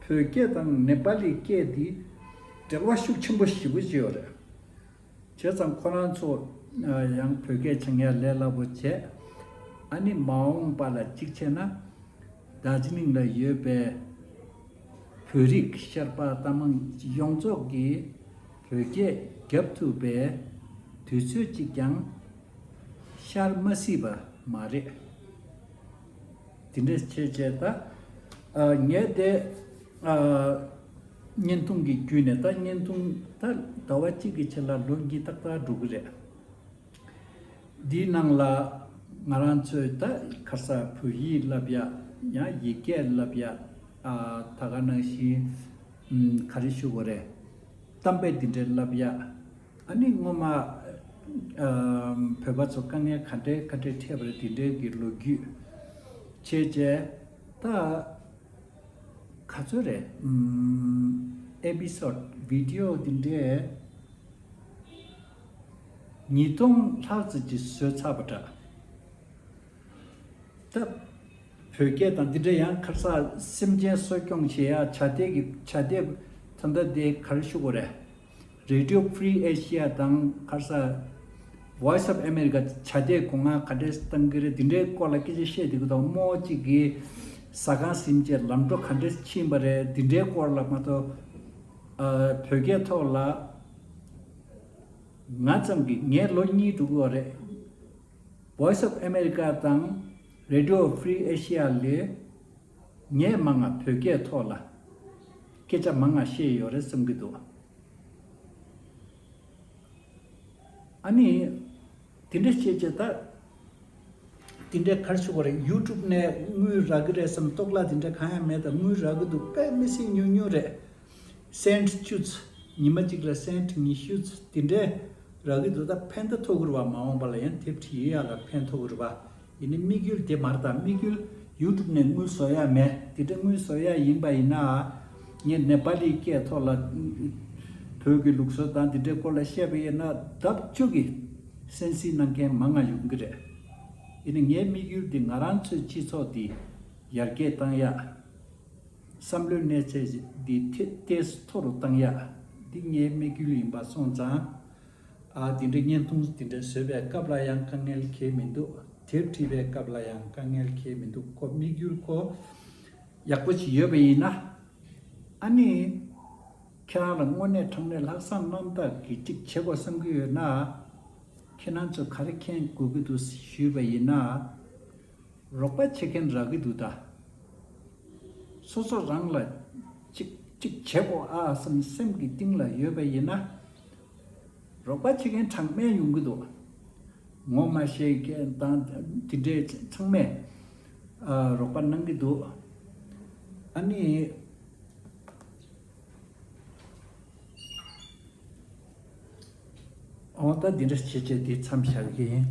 བོད་སྐད་དང་ནེ་པ་ལི་སྐད་འདི་འབྲེལ་བ་ཤུགས་ཆེན་པོ་ཞེ་པོ་ཅིག་ཡོད་རེད། བྱས་ཙང་ཁོ་རང་ཚོ་ཡང་བོད་སྐད་སྦྱང་ཡག་ལས་སླ་པོ་བྱས། ཨ་ནི་མ་འོངས་པ་ལ་གཅིག་བྱས་ན། དར་ཇི་ལིང་ལ་ཡོད་པའི་བོད་རིགས་ཤར་པ་རྟ་མང་ཡོངས་རྫོགས་ཀྱིས་བོད་སྐད་རྒྱབ་ཐུབ་པའི་དུས་ཚོད་ཅིག་ཀྱང་ཤར་མ་སྲིད་པ་མ་རེད། དེ་འདྲ་བྱས་བྱས་ད། ཨ། ངས་དེ། ཨ། བརྙན་ཐུང་གི་བརྒྱུད་ནས། ད་བརྙན་ཐུང་ད་ཟླ་བ་གཅིག་གི་རྗེས་ལ་ལོ་གཉིས་ཏག་ཏག་འགྲོ་གི་རེད། འདིའི་ནང་ལ་ང་རང་ཚོས་ད་ག་རེ་ཟ། བོད་ཡིག་བསླབ་ཡག། ཡང་ཡིག་སྐད་བསླབ་ཡག། ཨ། ད་ག་ནང་བཞིན། ཨམ། ག་རེ་ཞུ་དགོས་རེད། གཏམ་དཔེ་འདི་འདྲ་བསླབ་ཡག། ཨ་ནི་སྔོན་མ། ཨམ། བོད་པ་ཚོ་དཀའ་ངལ་ག་འདྲའི་ག་འདྲའི་འཕྲད་པ་རེད། འདི་འདྲའི་གི་ལོ་རྒྱུས་བྱས་བྱས་ད། ག་ཚོད་རེད། ཨམ། ཨེ་པི་སོཌ། བི་ཌི་ཡོ་འདི་འདྲས་ཉིས་སྟོང་ལྷག་ཙམ་ཅིག་བཟོས་ཚར་བ་འདྲ། ད་བོད་སྐད་དང་འདི་འདྲ། ཡང་ག་རེ་ཟ། སེམས་ཅན་གསོ་སྐྱོང་བྱེད་ཡག་བྱ་དེབ་ཀྱི། བྱ་དེབ་ད་ལྟ་དེ་ག་རེ་ཞུ་དགོས་རེད། རེ་ཌི་ཡོ་ཧྥི་རི་ཨེ་ཤི་ཡ་དང་། ག་རེ་ཟ། Voice of America བྱ་དེབ་སྒོ་ང་ག་འདྲས་བཏང་གི་རེད། འདི་འདྲའི་སྐོར་ལ་སྐད་ཆ་བཤད་བསྡད་ཀྱི་འདུག། རྨོ་གཅིག་གིས་ཟ་ཁང་ཟིན་བྱས་ལམ་འགྲོ་ག་འདྲས་ཕྱིན་པ་རེད། འདི་འདྲའི་སྐོར་ལ་མ་གཏོགས། ཨ། བོད་སྐད་ཐོག་ལ་ང་ཙམ་གྱིས། ངས་ལོ་གཉིས་འགྲོ་གི་ཡོད་རེད། Voice of America དང་Radio Free Asia ལས་ངས་མང་ང་བོད་སྐད་ཐོག་ལ་སྐད་ཆ་མང་ང་བཤད་ཡོད་རེད་བསམ་གྱི་འདུག། ཨ་ནི་དེ་འདྲ་བྱས་བྱས་ད། དེ་འདྲའི་ག་རེ་ཞུ་དགོས་རེད། ཡུ་ཊུབ་ནས་དངུལ་རག་གི་རེད་བསམ་ལྟོགས་ལ་དེ་འདྲ་གང་ཡང་མེད། ད་དངུལ་རག་གི་འདུག། དཔེ་མི་སྲིད་ཉུང་ཉུང་རེད། སེན་ཊི་བཅུ་ཙམ། ཉི་མ་གཅིག་ལ་སེན་ཊི་ཉི་ཤུ་ཙམ་དེ་འདྲའི་རག་གི་འདུག། ད་ཕན་ཐོགས་ཀྱི་རེད་པ། མ་འོངས་པ་ལ་ཡང་དེབ་བྲིས་ཡག་ལ་ཕན་ཐོགས་ཀྱི་རེད་པ། ཡིན་ནའི་དམིགས་ཡུལ་དེ་མ་རེད། ད་དམིགས་ཡུལ་ཡུ་ཊུབ་ནས་དངུལ་བཟོ་ཡག་མེད། དེ་འདྲ་དངུལ་བཟོ་ཡག་ཡིན་པ་ཡིན་ན། ངས་ནེ་པ་ལིའི་སྐད་ཐོག་ལ་བོད་ཀྱི་ལུགས་སྲོལ་དང་དེ་འདྲའི་སྐོར་ལ་བཤད་པ་ཡིན་ན། ལྡབ་བཅུ་གིས་གསན་གཟིགས་གནང་མཁན་མང་ང་ཡོང་གི་རེད། ཡིན་ནའི་ངའི་དམིགས་ཡུལ་དེ་ང་རང་ཚོའི་སྤྱི་ཚོགས་འདི་ཡར་རྒྱས་བཏང་ཡག། བསམ་བློའི་གནས་ཚད་འདི་ཏོག་ཙམ་མཐོ་རུ་བཏང་ཡག་འདི་ངའི་དམིགས་ཡུལ་ཡིན་པ་སོང་ཙང་། ཨ། འདི་འདྲའི་བརྙན་ཐུང་འདི་འདྲ་བཟོས་པའི་སྐབས་ལ་ཡང་དཀའ་ངལ་གང་ཡང་མི་འདུག། དེབ་བྲིས་པའི་སྐབས་ལ་ཡང་དཀའ་ངལ་གང་ཡང་མི་འདུག། ཁོ་དམིགས་ཡུལ་ཁོ་ཡག་པོ་ཅིག་ཡོད་པ་ཡིན་ན། ཨ་ནི་ཁྱེད་རང་ལ་དངོས་གནས་དྲང་གནས་ལྷག་བསམ་རྣམ་དག་གིས་ཅིག་བྱེད་དགོས་བསམ་གྱི་ཡོད་ན། ཁྱེད་རང་ཚོས་ག་རེ་མཁྱེན་དགོས་ཀྱི་འདུག་ཞུས་པ་ཡིན་ན། རོགས་པ་བྱེད་མཁན་རག་གི་འདུག་ད། སོ་སོ་རང་ལ་གཅིག་གཅིག་བྱེད་དགོས་ཨ་བསམ་སེམས་ཀྱི་གཏིང་ལ་ཡོད་པ་ཡིན་ན། རོགས་པ་བྱེད་མཁན་གྲངས་མེད་ཡོང་གི་འདུག། ངོ་མ་ཤེས་མཁན་དང་དེ་འདྲའི་ཚང་མས་ཨ་རོགས་པ་གནང་གི་འདུག། ཨ་ནི། འོ་ད་འདི་འདྲ་བྱས་བྱས་འདི་མཚམས་བཞག་གི་ཡིན།